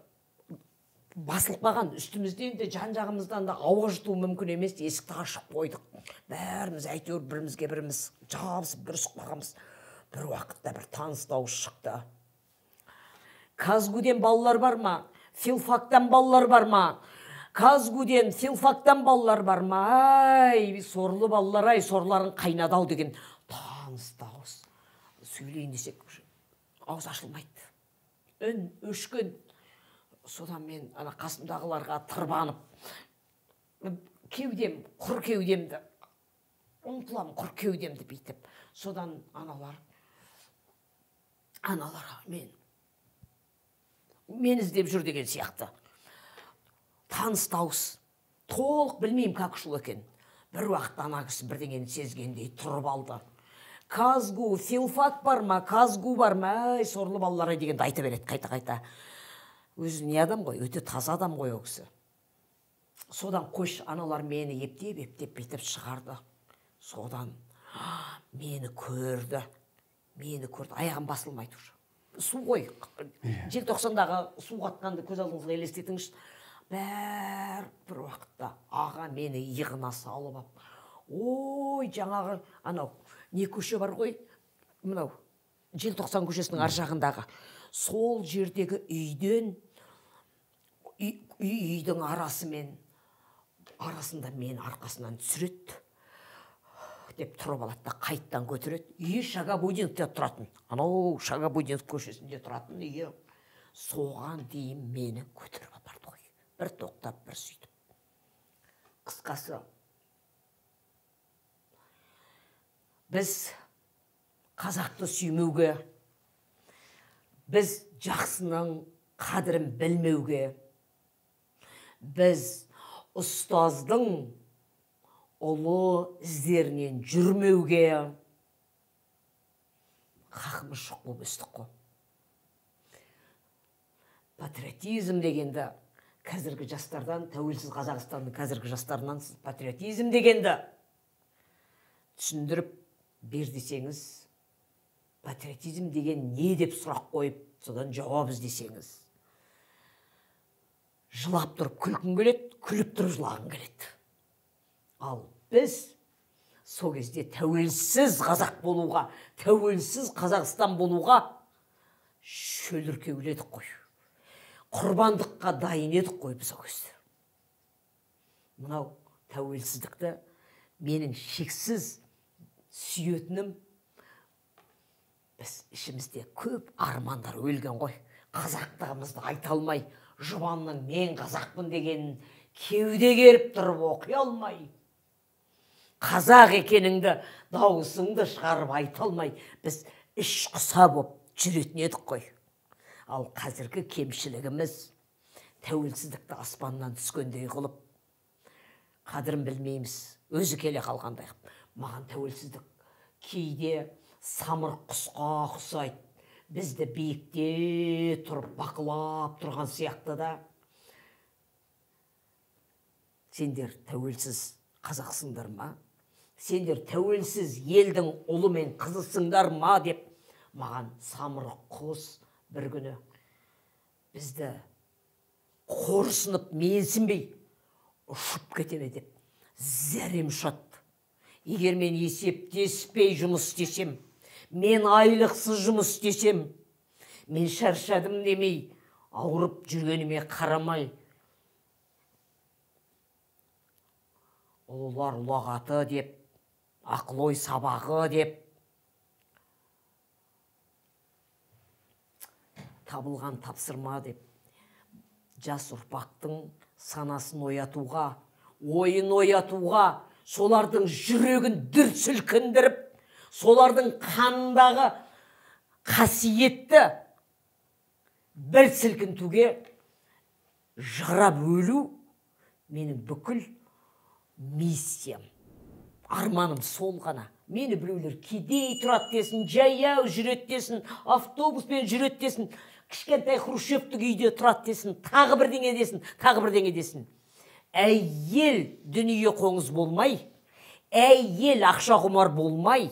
басылып қалған, үстімізден де, жан жағымыздан да ауа жұту мүмкін емес. Есікті ашып қойдық, бәріміз әйтеуір бірімізге біріміз жабысып, бүрісіп қалғанбыз. Бір уақытта бір таныс дауыс шықты: «КазГУден балалар бар ма? Филфактан балалар бар ма? КазГУден, филфактан балалар бар ма? Ай, сорлы балалар, ай, сорларың қайнады ау», — деген таныс дауыс. Сөйлейін десек, ауыз ашылмайды, үн өшкен. Содан мен ана қасымдағыларға тырбанып, кеудем, құр кеудемді ұмтыламын, құр кеудемді бүйтіп. Содан аналар мен іздеп жүр деген сияқты. Таныс дауыс, толық білмеймін, как шул екен. Бір уақытта ана кісі бірдеңені сезгендей тұрып алды: «КазГУ, филфак бар ма? КазГУ бар ма? Ай, сорлы балалар ай», — дегенді айта береді қайта қайта. Өзі не адам ғой, өте таза адам ғой ол кісі. Содан қойшы, аналар мені ептеп ептеп бүйтіп шығарды. Содан мені көрді, мені көрді, аяғым басылмайды уже, су ғой. Желтоқсандағы су қатқанды көз алдыңызға елестетіңізші. Бәрі бір уақытта аға мені иығына салып алып, ой, жаңағы анау не көше бар ғой, мынау Желтоқсан көшесінің ар жағындағы, сол жердегі үйден үй, үйдің арасымен, арасында мені арқасынан түсіреді деп тұрып алады да, қайттан көтереді. Үйі Шагабудиновте тұратын, анау Шагабудинов көшесінде тұратын үйі. Соған дейін мені көтеріп апарды ғой, бір тоқтап, бір сөйтіп. Қысқасы, біз қазақты сүймеуге, біз жақсының қадірін білмеуге, біз ұстаздың ұлы іздерінен жүрмеуге хақымыз жоқ болып өстік қой. Патриотизм дегенді қазіргі жастардан, тәуелсіз Қазақстанның қазіргі жастарынан сіз патриотизм дегенді түсіндіріп бер десеңіз, патриотизм деген не деп сұрақ қойып, содан жауап іздесеңіз, жылап тұрып күлкің келеді, күліп тұрып жылағың келеді. Ал біз Сол кезде тәуелсіз қазақ болуға, тәуелсіз Қазақстан болуға шөліркеуледік қой. Құрбандыққа дайын едік қой біз ол кезде. Мынау тәуелсіздікті менің шексіз сүйетінім, біз ішімізде көп армандар өлген ғой. Қазақтығымызды айта алмай, жұбанның мен қазақпын дегенін кеуде керіп тұрып оқи алмай, қазақ екеніңді дауысыңды шығарып айта алмай, біз іш құса боп жүретін едік қой. Ал қазіргі кемшілігіміз тәуелсіздікті аспаннан түскендей қылып, қадірін білмейміз, өзі келе қалғандай. Маған тәуелсіздік кейде самырық құсқа ұқсайды, бізді биікте тұрып бақылап тұрған сияқты да. Сендер тәуелсіз қазақсыңдар ма? Сендер тәуелсіз елдің ұлы мен қызысыңдар ма деп маған самырық құс бір күні бізді қорсынып менсінбей ұшып кете ме деп зәрем ұшады. Егер мен есептеспей жұмыс істесем, мен айлықсыз жұмыс істесем, мен шаршадым демей, ауырып жүргеніме қарамай, ұлылар ұлағаты деп, ақыл ой сабағы деп, табылған тапсырма деп, жас ұрпақтың санасын оятуға, ойын оятуға, солардың жүрегін дүр сілкіндіріп, солардың қанындағы қасиетті бір сілкінтуге жарап өлу менің бүкіл миссиям. Арманым сол ғана. Мені біреулер кедей тұрады десін, жаяу жүреді десін, автобуспен жүреді десін, кішкентай хрущевтік үйде тұрады десін, тағы бірдеңе десін, тағы бірдеңе десін. Әйел дүние қоңыз болмай, әйел ақша құмар болмай,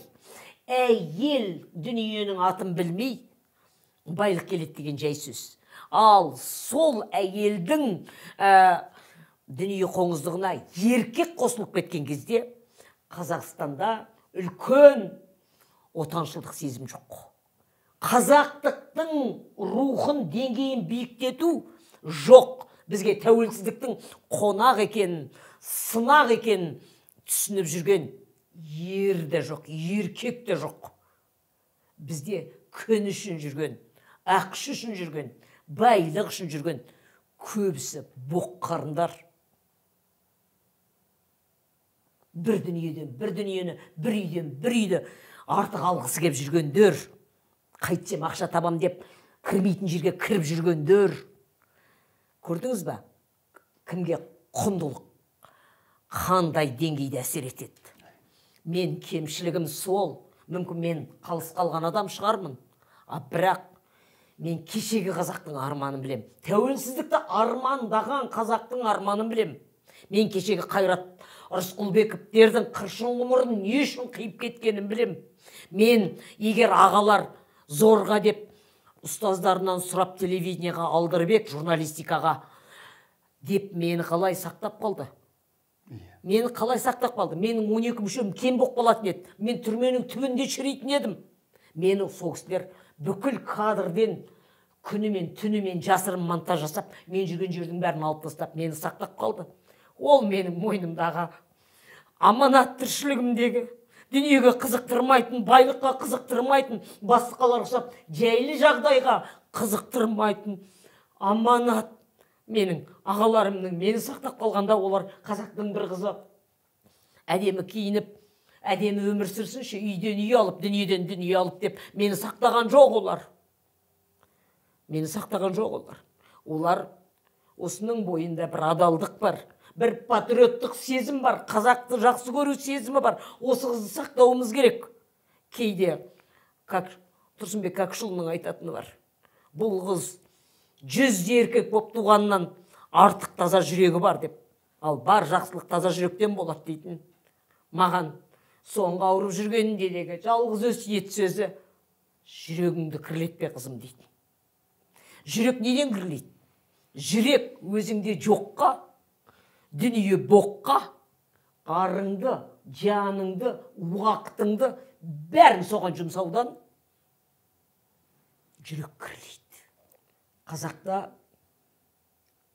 әйел дүниенің атын білмей, байлық келеді деген жай сөз. Ал сол әйелдің дүние қоңыздығына еркек қосылып кеткен кезде Қазақстанда үлкен отаншылдық сезім жоқ. Қазақтықтың рухын деңгейін биіктету жоқ. Бізге тәуелсіздіктің қонақ екенін, сынақ екенін түсініп жүрген ер де жоқ, еркек те жоқ. Бізде күн үшін жүрген, ақша үшін жүрген, байлық үшін жүрген көбісі боқ қарындар. Бір дүниеден бір дүниені, бір үйден бір үйді артық алғысы кеп жүргендер, қайтсем ақша табам деп кірмейтін жерге кіріп жүргендер. Көрдіңіз ба, кімге құндылық қандай деңгейде әсер етеді? Мен кемшілігім сол, мүмкін мен қалыс қалған адам шығармын, а бірақ мен кешегі қазақтың арманын білем. Тәуелсіздікті армандаған қазақтың арманын білем. Мен кешегі Қайрат Рысқұлбековтердің қыршын ғұмырын не үшін қиып кеткенін білем. Мен егер ағалар зорға деп ұстаздарынан сұрап телевидениеға алдырып ек, журналистикаға деп мені қалай сақтап қалды? Мені қалай сақтап қалды? Менің 12 мүшем кем болып қалатын еді. Мен түрменің түбінде шіритін едім. Мені сол кісілер бүкіл кадрден күнімен түнімен жасырын монтаж жасап, мен жүрген жердің бәрін алып тастап, мені сақтап қалды. Ол менің мойнымдағы аманат тіршілігімдегі дүниеге қызықтырмайтын, байлыққа қызықтырмайтын, басқалар ұқсап жайлы жағдайға қызықтырмайтын аманат. Менің ағаларымның мені сақтап қалғанда олар қазақтың бір қызы әдемі киініп, әдемі өмір сүрсінші, үйден үй алып, дүниеден дүние алып деп мені сақтаған жоқ олар. Мені сақтаған жоқ олар. Олар осының бойында бір адалдық бар, бір патриоттық сезім бар, қазақты жақсы көру сезімі бар. Осы қызды сақтауымыз керек. Кейде, как Тұрсынбек Кәкішұлының айтатыны бар, бұл қыз 100 еркек боп туғаннан артық таза жүрегі бар деп. Ал бар жақсылық таза жүректен болады дейтін. Маған соңғы ауырып жүргеніндегі жалғыз өсиет сөзі жүрегіңді кірлетпе қызым дейтін. Жүрек неден кірлейді? Жүрек өзіңде жоққа, дүние боққа Арыңды, жаныңды, уақытыңды бәрін соған жұмсаудан жүрек кірлейді. Қазақта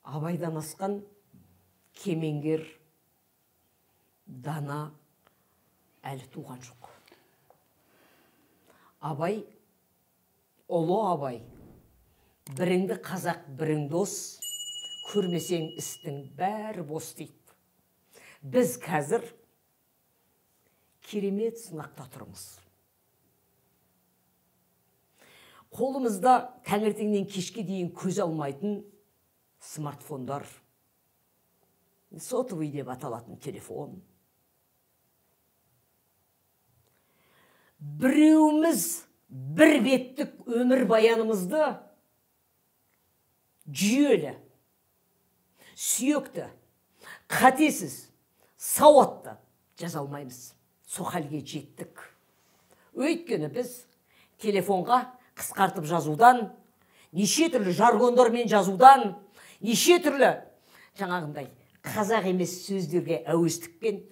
Абайдан асқан кемеңгер дана әлі туған жоқ. Абай, ұлы Абай, біріңді қазақ, бірің дос, көрмесең істің бәрі бос дейді. Біз қазір керемет сынақта тұрмыз. Қолымызда таңертеңнен кешке дейін көз алмайтын смартфондар, сотовый деп аталатын телефон. Біреуіміз бір беттік өмір баянымызды жүйелі, сүйекті, қатесіз, сауатты жаза алмаймыз. Сол халге жеттік. Өйткені біз телефонға қысқартып жазудан, неше түрлі жаргондармен жазудан, неше түрлі жаңағындай қазақ емес сөздерге әуестікпен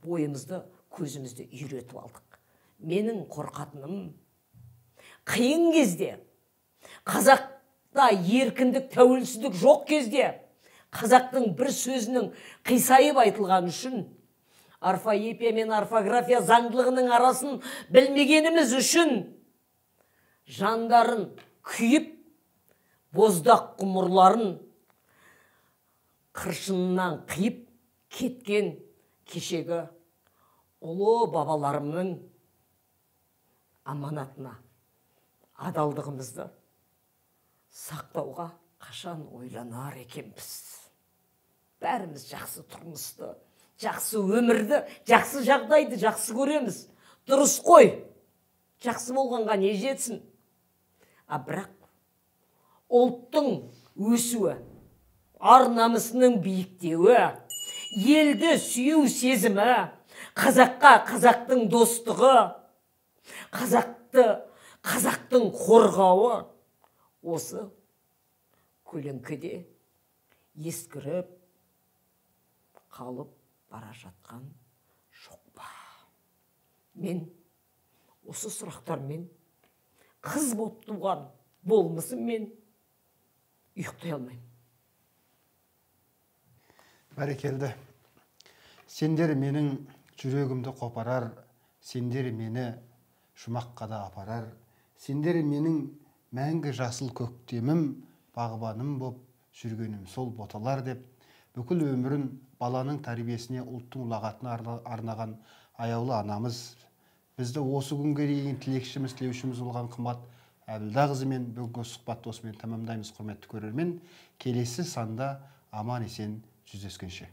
бойымызды, көзімізді үйретіп алдық. Менің қорқатыным, қиын кезде, қазақта еркіндік, тәуелсіздік жоқ кезде, қазақтың бір сөзінің қисайып айтылғаны үшін, орфоэпия мен орфография заңдылығының арасын білмегеніміз үшін, жандарын күйіп, боздақ ғұмырларын қыршынынан қиып кеткен кешегі ұлы бабаларымның аманатына адалдығымызды сақтауға қашан ойланар екенбіз. Бәріміз жақсы тұрмысты, жақсы өмірді, жақсы жағдайды жақсы көреміз. Дұрыс қой. Жақсы болғанға не жетсін? А бірақ ұлттың өсуі, ар намысының биіктеуі, елді сүю сезімі, қазаққа қазақтың достығы, қазақты қазақтың қорғауы осы көлеңкеде ескіріп қалып бара жатқан жоқ па? Мен осы сұрақтармен қыз болып туған болмысыммен ұйықтай алмаймын. Бәрекелді. Сендер менің жүрегімді қопарар, сендер мені жұмаққа да апарар, сендер менің мәңгі жасыл көктемім, бағбаным боп жүргенім сол боталар деп, бүкіл өмірін баланың тәрбиесіне, ұлттың ұлағатына арнаған аяулы анамыз, бізді осы күнге дейін тілекшіміз, тілеушіміз болған Қымбат Әбілдақызымен бүгінгі сұхбатты осымен тәмамдаймыз, құрметті көрермен. Келесі санда аман есен жүздескенше.